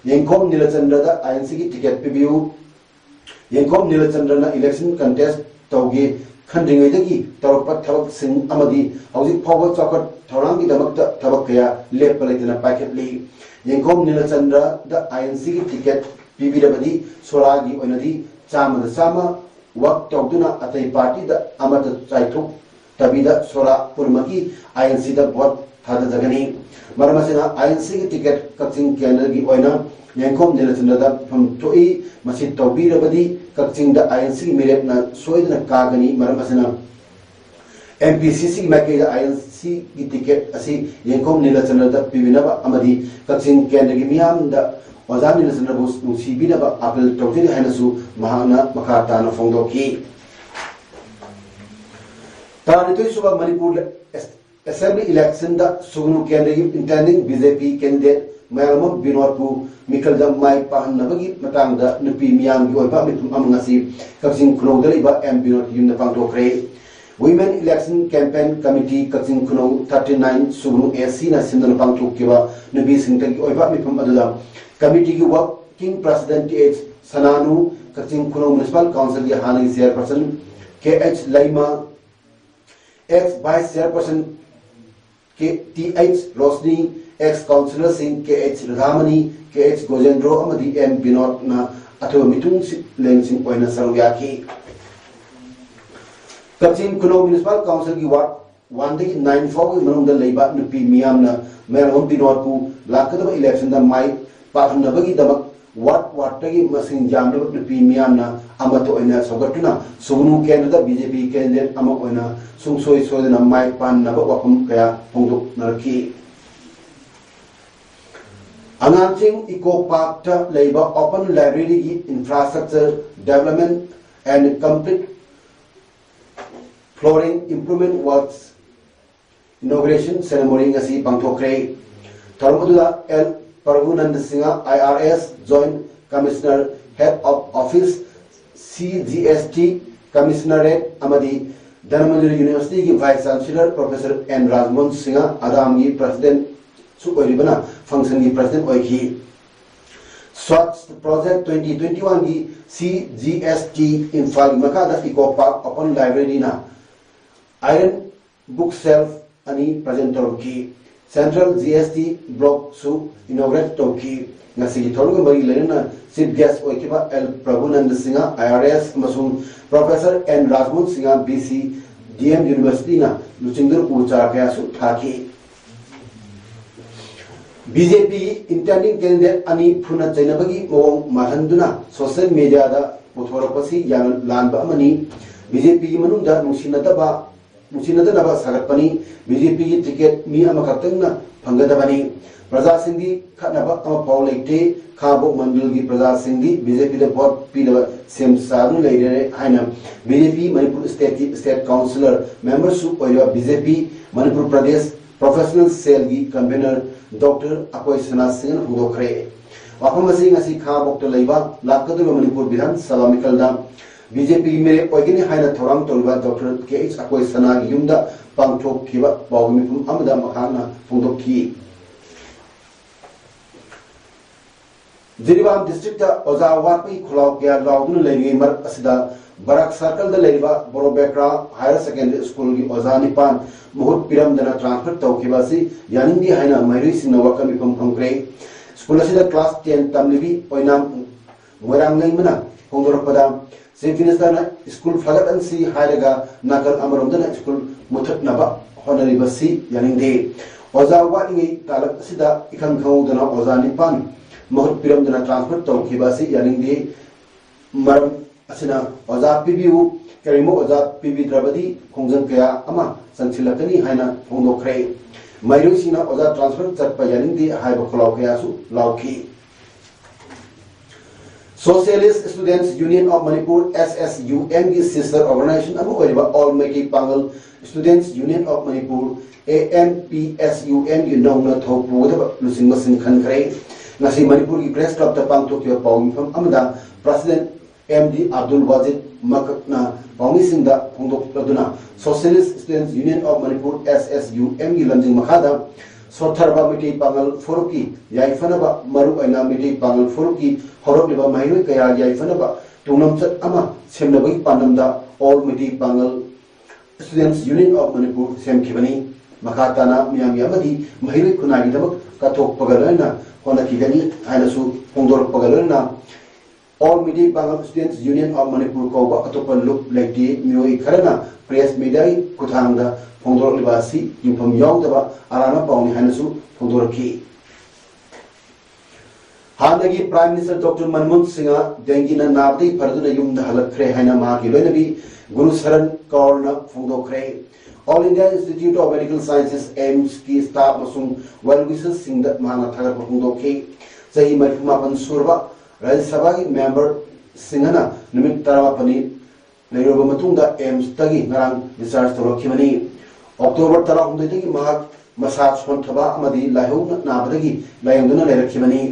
ꯌꯦꯡꯈꯣꯝ ꯅꯤꯂꯆꯟꯗ꯭ꯔꯗ ꯑꯥꯏ ꯑꯦꯟ ꯁꯤꯒꯤ ꯇꯤꯀꯦꯠ ꯄꯤꯕꯤꯌꯨ, ꯌꯦꯡꯈꯣꯝ ꯅꯤꯂꯆꯟꯗ꯭ꯔꯅ election contest ꯇꯧꯒꯦ ꯈꯟꯗ꯭ꯔꯤꯉꯩꯗꯒꯤ ꯇꯧꯔꯛꯄ ꯊꯕꯛꯁꯤꯡ ꯑꯃꯗꯤ ꯍꯧꯖꯤꯛ ꯐꯥꯎꯕ ꯆꯥꯎꯈꯠ ꯊꯧꯔꯥꯡꯒꯤꯗꯃꯛꯇ ꯊꯕꯛ ꯀꯌꯥ ꯂꯦꯞꯄ ꯂꯩꯇꯅ ꯄꯥꯏꯈꯠꯂꯤ꯫ ꯌꯦꯡꯈꯣꯝ ꯅꯤꯂꯆꯟꯗ꯭ꯔꯗ INC ꯒꯤ ticket ꯄꯤꯕꯤꯔꯕꯗꯤ ꯁꯣꯔꯥꯒꯤ ꯑꯣꯏꯅꯗꯤ ꯆꯥꯝꯃꯗ ꯆꯥꯝꯃ work ꯇꯧꯗꯨꯅ ꯑꯇꯩ party ꯗ ꯑꯃꯠꯇ ꯆꯥꯏꯊꯣꯛꯇꯕꯤꯗ ꯁꯣꯔꯥ ꯄꯨꯝꯅꯃꯛꯀꯤ INC ꯗ vote ꯊꯥꯗꯖꯒꯅꯤ꯫ ꯃꯔꯝ ꯑꯁꯤꯅ INC ꯒꯤ ticket ꯀꯛꯆꯤꯡ ꯀꯦꯟꯗ꯭ꯔꯒꯤ ꯑꯣꯏꯅ ꯌꯦꯡꯈꯣꯝ ꯅꯤꯂꯆꯟꯗ꯭ꯔꯗ ꯐꯝ ꯊꯣꯛꯏ꯫ ꯃꯁꯤ ꯇꯧꯕꯤꯔꯕꯗꯤ ꯀꯛꯆꯤꯡꯗ INC ꯒꯤ ꯃꯤꯔꯦꯞꯅ ꯁꯣꯏꯗꯅ ꯀꯥꯒꯅꯤ꯫ ꯃꯔꯝ ꯑꯁꯤꯅ MPCC ꯒꯤ ꯃꯥꯏꯀꯩꯗ INC ꯒꯤ ticket ꯑꯁꯤ ꯌꯦꯡꯈꯣꯝ ꯅꯤꯂꯆꯟꯗ꯭ꯔꯗ ꯄꯤꯕꯤꯅꯕ ꯑꯃꯗꯤ ꯀꯛꯆꯤꯡ ꯀꯦꯟꯗ꯭ꯔꯒꯤ ꯃꯤꯌꯥꯝꯗ ꯑꯣꯖꯥ ꯅꯤꯂꯆꯟꯗ꯭ꯔꯕꯨ ꯅꯨꯡꯁꯤꯕꯤꯅꯕ appeal ꯇꯧꯖꯔꯤ ꯍꯥꯏꯅꯁꯨ ꯃꯍꯥꯛꯅ ꯃꯈꯥ ꯇꯥꯅ ꯐꯣꯡꯗꯣꯛꯈꯤ꯫ ꯇꯔꯥꯅꯤꯊꯣꯏ ꯁꯨꯕ ꯃꯅꯤꯄꯨꯔ ꯑꯦꯁꯦꯝꯕ꯭ꯂꯤ election ꯗ ꯁꯨꯒꯅꯨ ꯀꯦꯟꯗ꯭ꯔꯒꯤ intending BJP candidate ꯃꯌꯥꯝꯕꯝ ꯕꯤꯅꯣꯗꯄꯨ ꯃꯤꯈꯜꯗ ꯃꯥꯏ ꯄꯥꯛꯍꯟꯅꯕꯒꯤ ꯃꯇꯥꯡꯗ ꯅꯨꯄꯤ ꯃꯤꯌꯥꯝꯒꯤ ꯑꯣꯏꯕ ꯃꯤꯐꯝ ꯑꯃ ꯉꯁꯤ ꯀꯛꯆꯤꯡ ꯈꯨꯅꯧꯗ ꯂꯩꯕ ꯑꯦꯝ ꯕꯤꯅꯣꯗ ꯌꯨꯝꯗ ꯄꯥꯡꯊꯣꯛꯈ꯭ꯔꯦ꯫ Women Election Campaign Committee ꯀꯛꯆꯤꯡ ꯈꯨꯅꯧ thirty nine ꯁꯨꯒꯅꯨ AC ꯅ ꯁꯤꯟꯗꯨꯅ ꯄꯥꯡꯊꯣꯛꯈꯤꯕ ꯅꯨꯄꯤꯁꯤꯡꯇꯒꯤ ꯑꯣꯏꯕ ꯃꯤꯐꯝ ꯑꯗꯨꯗ committee ꯒꯤ working president T H Sananu, Kakching Khunou Municipal Council ꯒꯤ ꯍꯥꯟꯅꯒꯤ chairperson K H Leima, ex vice chairperson K T H Roshni, ex councillor ꯁꯤꯡ ꯀꯦ ꯑꯩꯆ ꯔꯥꯙꯥꯃꯅꯤ, ꯀꯦ ꯑꯩꯆ ꯒꯣꯖꯦꯟꯗ꯭ꯔꯣ ꯑꯃꯗꯤ ꯑꯦꯝ ꯕꯤꯅꯣꯗꯅ ꯑꯊꯣꯏꯕ ꯃꯤꯊꯨꯡꯂꯦꯟꯁꯤꯡ ꯑꯣꯏꯅ ꯁꯔꯨꯛ ꯌꯥꯈꯤ꯫ ꯀꯛꯆꯤꯡ ꯈꯨꯅꯧ Municipal Council ꯒꯤ ward one ꯗꯒꯤ nine ꯐꯥꯎꯕꯒꯤ ꯃꯅꯨꯡꯗ ꯂꯩꯕ ꯅꯨꯄꯤ ꯃꯤꯌꯥꯝꯅ ꯃꯌꯥꯝꯕꯝ ꯕꯤꯅꯣꯗꯄꯨ ꯂꯥꯛꯀꯗꯕ election ꯗ ꯃꯥꯏ ꯄꯥꯛꯍꯟꯅꯕꯒꯤꯗꯃꯛ ward ward ꯇꯒꯤ ꯃꯁꯤꯡ ꯌꯥꯝꯂꯕ ꯅꯨꯄꯤ ꯃꯤꯌꯥꯝꯅ ꯑꯃꯠꯇ ꯑꯣꯏꯅ ꯁꯧꯒꯠꯇꯨꯅ ꯁꯨꯒꯅꯨ ꯀꯦꯟꯗ꯭ꯔꯗ BJP candidate ꯑꯃ ꯑꯣꯏꯅ ꯁꯨꯡꯁꯣꯏ ꯁꯣꯏꯗꯅ ꯃꯥꯏ ꯄꯥꯛꯅꯕ ꯋꯥꯐꯝ ꯀꯌꯥ ꯐꯣꯡꯗꯣꯛꯅꯔꯛꯈꯤ꯫ ꯑꯉꯥꯡꯁꯤꯡ Eco Park ꯇ ꯂꯩꯕ open library ꯒꯤ infrastructure development and complete flooring improvement works inauguration ceremony ꯉꯁꯤ ꯄꯥꯡꯊꯣꯛꯈ꯭ꯔꯦ꯫ ꯊꯧꯔꯝ ꯑꯗꯨꯗ L Prabhunanda Singh, IRS, Joint Commissioner, Head of Office, CGST, Commissionerate ꯑꯃꯗꯤ ꯙꯅꯃꯟꯖꯨꯔꯤ University ꯒꯤ Vice Chancellor Professor N Rajmohan Singh, ꯑꯗꯥꯝꯒꯤ President ꯁꯨ ꯑꯣꯏꯔꯤꯕꯅ function ꯒꯤ president ꯑꯣꯏꯈꯤ꯫ Swachh Project twenty twenty-one ꯒꯤ C G S T ꯏꯝꯐꯥꯜꯒꯤ ꯃꯈꯥꯗ Eco Park Open Library ꯅ Iron Book Shelf ꯑꯅꯤ present ꯇꯧꯔꯝꯈꯤ꯫ Central G S T Block ꯁꯨ inaugurate ꯇꯧꯈꯤ꯫ ꯉꯁꯤꯒꯤ ꯊꯧꯔꯝꯒ ꯃꯔꯤ ꯂꯩꯅꯅ Chief Guest ꯑꯣꯏꯈꯤꯕ L Prabhunanda Singha, I R S, ꯑꯃꯁꯨꯡ Professor N Rajmohan Singha, B C, D M University ꯅ ꯂꯨꯆꯤꯡꯗꯨꯅ ꯎ ꯆꯥꯔꯥ ꯀꯌꯥꯁꯨ ꯊꯥꯈꯤ꯫ B J P ꯒꯤ intending candidate ꯑꯅꯤ ꯐꯨꯅ ꯆꯩꯅꯕꯒꯤ ꯃꯑꯣꯡ ꯃꯥꯜꯍꯟꯗꯨꯅ social media ꯗ ꯄꯨꯊꯣꯔꯛꯄꯁꯤ ꯌꯥꯝꯅ ꯂꯥꯟꯕ ꯑꯃꯅꯤ꯫ B J P ꯒꯤ ꯃꯅꯨꯡꯗ ꯅꯨꯡꯁꯤꯅꯗꯕ, ꯅꯨꯡꯁꯤꯅꯗꯅꯕ ꯁꯥꯒꯠꯄꯅꯤ꯫ B J P ꯒꯤ ticket ꯃꯤ ꯑꯃꯈꯛꯇꯪꯅ ꯐꯪꯒꯗꯕꯅꯤ꯫ ꯄ꯭ꯔꯖꯥꯁꯤꯡꯗꯤ ꯈꯠꯅꯕ ꯑꯃꯐꯥꯎ ꯂꯩꯇꯦ꯫ ꯈꯥꯉꯕꯣꯛ ꯃꯟꯗꯜꯒꯤ ꯄ꯭ꯔꯖꯥꯁꯤꯡꯗꯤ B J P ꯗ vote ꯄꯤꯅꯕ ꯁꯦꯝ ꯁꯥꯗꯨꯅ ꯂꯩꯔꯦ ꯍꯥꯏꯅ B J P Manipur state ꯀꯤ state councillor member ꯁꯨ ꯑꯣꯏꯔꯤꯕ B J P Manipur Pradesh professional cell ꯒꯤ convener Doctor ꯑꯀꯣꯏ ꯁꯅꯥ ꯁꯤꯡꯍꯅ ꯐꯣꯡꯗꯣꯛꯈ꯭ꯔꯦ꯫ ꯋꯥꯐꯝ ꯑꯁꯤ ꯉꯁꯤ ꯈꯥꯉꯕꯣꯛꯇ ꯂꯩꯕ ꯂꯥꯛꯀꯗꯧꯔꯤꯕ ꯃꯅꯤꯄꯨꯔ ꯕꯤꯙꯥꯟ ꯁꯚꯥ ꯃꯤꯈꯜꯗ B J P ꯒꯤ ꯃꯤꯔꯦꯞ ꯑꯣꯏꯒꯅꯤ ꯍꯥꯏꯅ ꯊꯧꯔꯥꯡ ꯇꯧꯔꯤꯕ Doctor K H ꯑꯀꯣꯏ ꯁꯅꯥꯒꯤ ꯌꯨꯝꯗ ꯄꯥꯡꯊꯣꯛꯈꯤꯕ ꯄꯥꯎꯒꯤ ꯃꯤꯐꯝ ꯑꯃꯗ ꯃꯍꯥꯛꯅ ꯐꯣꯡꯗꯣꯛꯈꯤ꯫ ꯖꯤꯔꯤꯕꯥꯝ district ꯇ ꯑꯣꯖꯥ ꯋꯥꯠꯄꯒꯤ ꯈꯣꯜꯂꯥꯎ ꯀꯌꯥ ꯂꯥꯎꯗꯨꯅ ꯂꯩꯔꯤꯉꯩ ꯃꯔꯛ ꯑꯁꯤꯗ ꯕꯔꯥꯛ circle ꯗ ꯂꯩꯔꯤꯕ ꯕꯣꯔꯣꯕꯦꯀ꯭ꯔꯥ Higher Secondary School ꯒꯤ ꯑꯣꯖꯥ ꯅꯤꯄꯥꯟ ꯃꯍꯨꯠ ꯄꯤꯔꯝꯗꯅ transfer ꯇꯧꯈꯤꯕ ꯑꯁꯤ ꯌꯥꯅꯤꯡꯗꯦ ꯍꯥꯏꯅ ꯃꯍꯩꯔꯣꯏꯁꯤꯡꯅ ꯋꯥꯀꯠ ꯃꯤꯐꯝ ꯐꯝꯈ꯭ꯔꯦ꯫ School ꯑꯁꯤꯗ class ten ꯇꯝꯂꯤꯕꯤ ꯑꯣꯏꯅꯥꯝ ꯃꯣꯏꯔꯥꯡꯂꯩꯃꯅ ꯐꯣꯡꯗꯣꯔꯛꯄꯗ, Chief Minister ꯅ school ꯐꯒꯠꯍꯟꯁꯤ ꯍꯥꯏꯔꯒ ꯅꯥꯀꯜ ꯑꯃꯔꯣꯝꯗꯅ school ꯃꯨꯊꯠꯅꯕ ꯍꯣꯠꯅꯔꯤꯕꯁꯤ ꯌꯥꯅꯤꯡꯗꯦ꯫ ꯑꯣꯖꯥ ꯋꯥꯠꯂꯤꯉꯩ ꯇꯥꯂꯛ ꯑꯁꯤꯗ ꯏꯈꯪ ꯈꯪꯍꯧꯗꯅ ꯑꯣꯖꯥ ꯅꯤꯄꯥꯟ ꯃꯍꯨꯠ ꯄꯤꯔꯝꯗꯅ transfer ꯇꯧꯈꯤꯕ ꯑꯁꯤ ꯌꯥꯅꯤꯡꯗꯦ꯫ ꯃꯔꯝ ꯑꯁꯤꯅ ꯑꯣꯖꯥ ꯄꯤꯕꯤꯌꯨ, ꯀꯔꯤꯒꯨꯝꯕ ꯑꯣꯖꯥ ꯄꯤꯕꯤꯗ꯭ꯔꯕꯗꯤ ꯈꯣꯡꯖꯪ ꯀꯌꯥ ꯑꯃ ꯆꯪꯁꯤꯜꯂꯛꯀꯅꯤ ꯍꯥꯏꯅ ꯐꯣꯡꯗꯣꯛꯈ꯭ꯔꯦ꯫ ꯃꯍꯩꯔꯣꯏꯁꯤꯡꯅ ꯑꯣꯖꯥ transfer ꯆꯠꯄ ꯌꯥꯅꯤꯡꯗꯦ ꯍꯥꯏꯕ ꯈꯣꯜꯂꯥꯎ ꯀꯌꯥꯁꯨ ꯂꯥꯎꯈꯤ꯫ Socialist Students Union of Manipur, S S U M ꯒꯤ sister organization ꯑꯃ ꯑꯣꯏꯔꯤꯕ All Meitei Pangal Students Union of Manipur, A M P S U M ꯒꯤ ꯅꯧꯅ ꯊꯧ ꯄꯨꯒꯗꯕ ꯂꯨꯆꯤꯡꯕꯁꯤꯡ ꯈꯟꯈ꯭ꯔꯦ꯫ ꯉꯁꯤ ꯃꯅꯤꯄꯨꯔꯒꯤ Press Club ꯇ ꯄꯥꯡꯊꯣꯛꯈꯤꯕ ꯄꯥꯎ ꯃꯤꯐꯝ ꯑꯃꯗ President M D Abdul Wajid ꯃꯀꯛꯅ ꯄꯥꯎꯃꯤꯁꯤꯡꯗ ꯐꯣꯡꯗꯣꯛꯂꯗꯨꯅ, Socialist Students Union of Manipur, S S U M ꯒꯤ ꯂꯝꯖꯤꯡ ꯃꯈꯥꯗ ꯁꯣꯠꯊꯔꯕ ꯃꯩꯇꯩ ꯄꯥꯉꯜ ꯐꯨꯔꯨꯞꯀꯤ ꯌꯥꯏꯐꯅꯕ, ꯃꯔꯨꯑꯣꯏꯅ ꯃꯩꯇꯩ ꯄꯥꯉꯜ ꯐꯨꯔꯨꯞꯀꯤ ꯍꯧꯔꯛꯂꯤꯕ ꯃꯍꯩꯔꯣꯏ ꯀꯌꯥ ꯌꯥꯏꯐꯅꯕ ꯇꯨꯡꯂꯝꯆꯠ ꯑꯃ ꯁꯦꯝꯅꯕꯒꯤ ꯄꯥꯟꯗꯝꯗ all Meitei Pangal Students Union of Manipur ꯁꯦꯝꯈꯤꯕꯅꯤ꯫ ꯃꯈꯥ ꯇꯥꯅ ꯃꯤꯌꯥꯝꯒꯤ ꯑꯃꯗꯤ ꯃꯍꯩꯔꯣꯏ ꯈꯨꯟꯅꯥꯏꯒꯤꯗꯃꯛ ꯀꯠꯊꯣꯛꯄꯒ ꯂꯣꯏꯅꯅ ꯍꯣꯠꯅꯈꯤꯒꯅꯤ ꯍꯥꯏꯅꯁꯨ ꯐꯣꯡꯗꯣꯔꯛꯄꯒ ꯂꯣꯏꯅꯅ All Media Pangal Students Union of Manipur ꯀꯧꯕ ꯑꯇꯣꯞꯄ ꯂꯨꯞ ꯂꯩꯇꯦ꯫ ꯃꯤꯑꯣꯏ ꯈꯔꯅ press mediaꯒꯤ ꯈꯨꯠꯊꯥꯡꯗ ꯐꯣꯡꯗꯣꯔꯛꯂꯤꯕ ꯑꯁꯤ ꯌꯨꯝꯐꯝ ꯌꯥꯎꯗꯕ ꯑꯔꯥꯟꯕ ꯄꯥꯎꯅꯤ ꯍꯥꯏꯅꯁꯨ ꯐꯣꯡꯗꯣꯔꯛꯈꯤ꯫ ꯍꯥꯟꯅꯒꯤ Prime Minister Doctor Manmohan Singh ꯗꯦꯡꯒꯤꯅ ꯅꯥꯕꯗꯒꯤ ꯐꯔꯗꯨꯅ ꯌꯨꯝꯗ ꯍꯜꯂꯛꯈ꯭ꯔꯦ ꯍꯥꯏꯅ ꯃꯍꯥꯛꯀꯤ ꯂꯣꯏꯅꯕꯤ ꯒꯨꯔꯨ ꯁꯔꯟ ꯀꯧꯔꯅ ꯐꯣꯡꯗꯣꯛꯈ꯭ꯔꯦ꯫ All India Institute of Medical Sciences, AIIMSꯀꯤ staff ꯑꯃꯁꯨꯡ well wishersꯁꯤꯡꯗ ꯃꯍꯥꯛꯅ ꯊꯥꯒꯠꯄ ꯐꯣꯡꯗꯣꯛꯈꯤ꯫ ꯆꯍꯤ ꯃꯔꯤꯐꯨ ꯃꯥꯄꯟ ꯁꯨꯔꯕ ꯔꯥꯖ꯭ꯌ ꯁꯚꯥꯒꯤ member ꯁꯤꯡꯍꯅ ꯅꯨꯃꯤꯠ ꯇꯔꯥꯃꯥꯄꯟꯅꯤ ꯂꯩꯔꯨꯔꯕ ꯃꯇꯨꯡꯗ AIIMSꯇꯒꯤ ꯉꯔꯥꯡ discharge ꯇꯧꯔꯛꯈꯤꯕꯅꯤ꯫ October ꯇꯔꯥꯍꯨꯝꯗꯣꯏꯗꯒꯤ ꯃꯍꯥꯛ ꯃꯁꯥ ꯁꯣꯟꯊꯕ ꯑꯃꯗꯤ ꯂꯥꯏꯍꯧ ꯅꯥꯕꯗꯒꯤ ꯂꯥꯌꯦꯡꯗꯨꯅ ꯂꯩꯔꯛꯈꯤꯕꯅꯤ꯫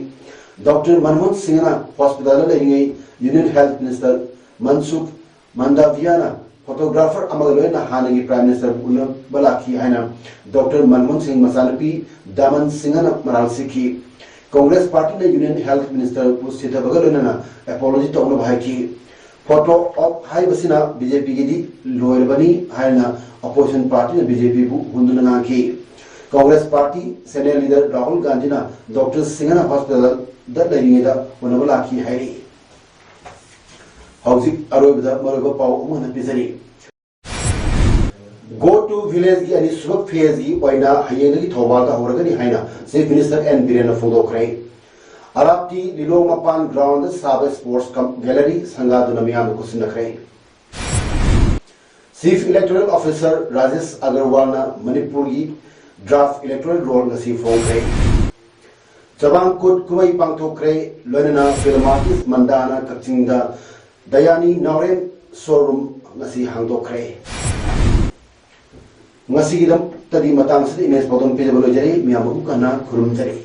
Doctor ꯃꯟꯃꯣꯍꯟ ꯁꯤꯡꯍꯅ hospitalꯗ ꯂꯩꯔꯤꯉꯩ Union Health Minister ꯃꯟꯁꯨꯈ ꯃꯟꯗꯥꯚꯤꯌꯥꯅ photographer ꯑꯃꯒ ꯂꯣꯏꯅꯅ ꯍꯥꯟꯅꯒꯤ Prime Ministerꯕꯨ ꯎꯅꯕ ꯂꯥꯛꯈꯤ ꯍꯥꯏꯅ Doctor ꯃꯟꯃꯣꯍꯟ ꯁꯤꯡꯍ ꯃꯆꯥꯅꯨꯄꯤ ꯗꯥꯃꯟ ꯁꯤꯡꯍꯅ ꯃꯔꯥꯜ ꯁꯤꯈꯤ꯫ Congress partyꯅ Union Health Ministerꯕꯨ ꯁꯤꯊꯕꯒ ꯂꯣꯏꯅꯅ apology ꯇꯧꯅꯕ ꯍꯥꯏꯈꯤ꯫ Photo op ꯍꯥꯏꯕꯁꯤꯅ BJPꯒꯤꯗꯤ ꯂꯣꯏꯔꯕꯅꯤ ꯍꯥꯏꯅ opposition partyꯅ BJPꯕꯨ ꯍꯨꯟꯗꯨꯅ ꯉꯥꯡꯈꯤ꯫ Congress party senior leader Rahul ꯒꯥꯟꯙꯤꯅ Doctor ꯁꯤꯡꯍꯅ hospitalꯗ ꯂꯩꯔꯤꯉꯩꯗ ꯎꯅꯕ ꯂꯥꯛꯈꯤ ꯍꯥꯏꯔꯤ꯫ ꯍꯧꯖꯤꯛ ꯑꯔꯣꯏꯕꯗ ꯃꯔꯨꯑꯣꯏꯕ ꯄꯥꯎ ꯑꯃꯨꯛ ꯍꯟꯅ ꯄꯤꯖꯔꯤ꯫ Go to Villageꯒꯤ ꯑꯅꯤꯁꯨꯕ phaseꯀꯤ ꯑꯣꯏꯅ ꯍꯌꯦꯡꯗꯒꯤ ꯊꯧꯕꯥꯜꯗ ꯍꯧꯔꯒꯅꯤ ꯍꯥꯏꯅ Chief Minister ꯑꯦꯟ ꯕꯤꯔꯦꯟꯅ ꯐꯣꯡꯗꯣꯛꯈ꯭ꯔꯦ꯫ ꯑꯔꯥꯞꯇꯤ ꯂꯤꯂꯣꯡ ꯃꯄꯥꯟ groundꯗ ꯁꯥꯕ sports cum gallery ꯁꯪꯒꯥꯗꯨꯅ ꯃꯤꯌꯥꯝꯕꯨ ꯈꯨꯠꯁꯤꯟꯅꯈ꯭ꯔꯦ꯫ Chief Electoral Officer ꯔꯥꯖꯦꯁ ꯑꯒꯔꯋꯥꯜꯅ ꯃꯅꯤꯄꯨꯔꯒꯤ draft electoral roll ꯉꯁꯤ ꯐꯣꯡꯈ꯭ꯔꯦ꯫ ꯆꯕꯥꯡ ꯀꯨꯠ ꯀꯨꯝꯍꯩ ꯄꯥꯡꯊꯣꯛꯈ꯭ꯔꯦ꯫ ꯂꯣꯏꯅꯅ film artist ꯃꯟꯗꯥꯅ ꯀꯛꯆꯤꯡꯗ ꯗꯌꯥꯅꯤ ꯅꯥꯎꯔꯦꯝ showroom ꯉꯁꯤ ꯍꯥꯡꯗꯣꯛꯈ꯭ꯔꯦ꯫ ꯉꯁꯤꯒꯤꯗꯃꯛꯇꯗꯤ ꯃꯇꯥꯡꯁꯤꯗ image ꯄꯥꯎꯗꯝ ꯄꯤꯖꯕ ꯂꯣꯏꯖꯔꯦ꯫ ꯃꯤꯌꯥꯝ ꯑꯃꯨꯛ ꯍꯟꯅ ꯈꯨꯔꯨꯝꯖꯔꯤ꯫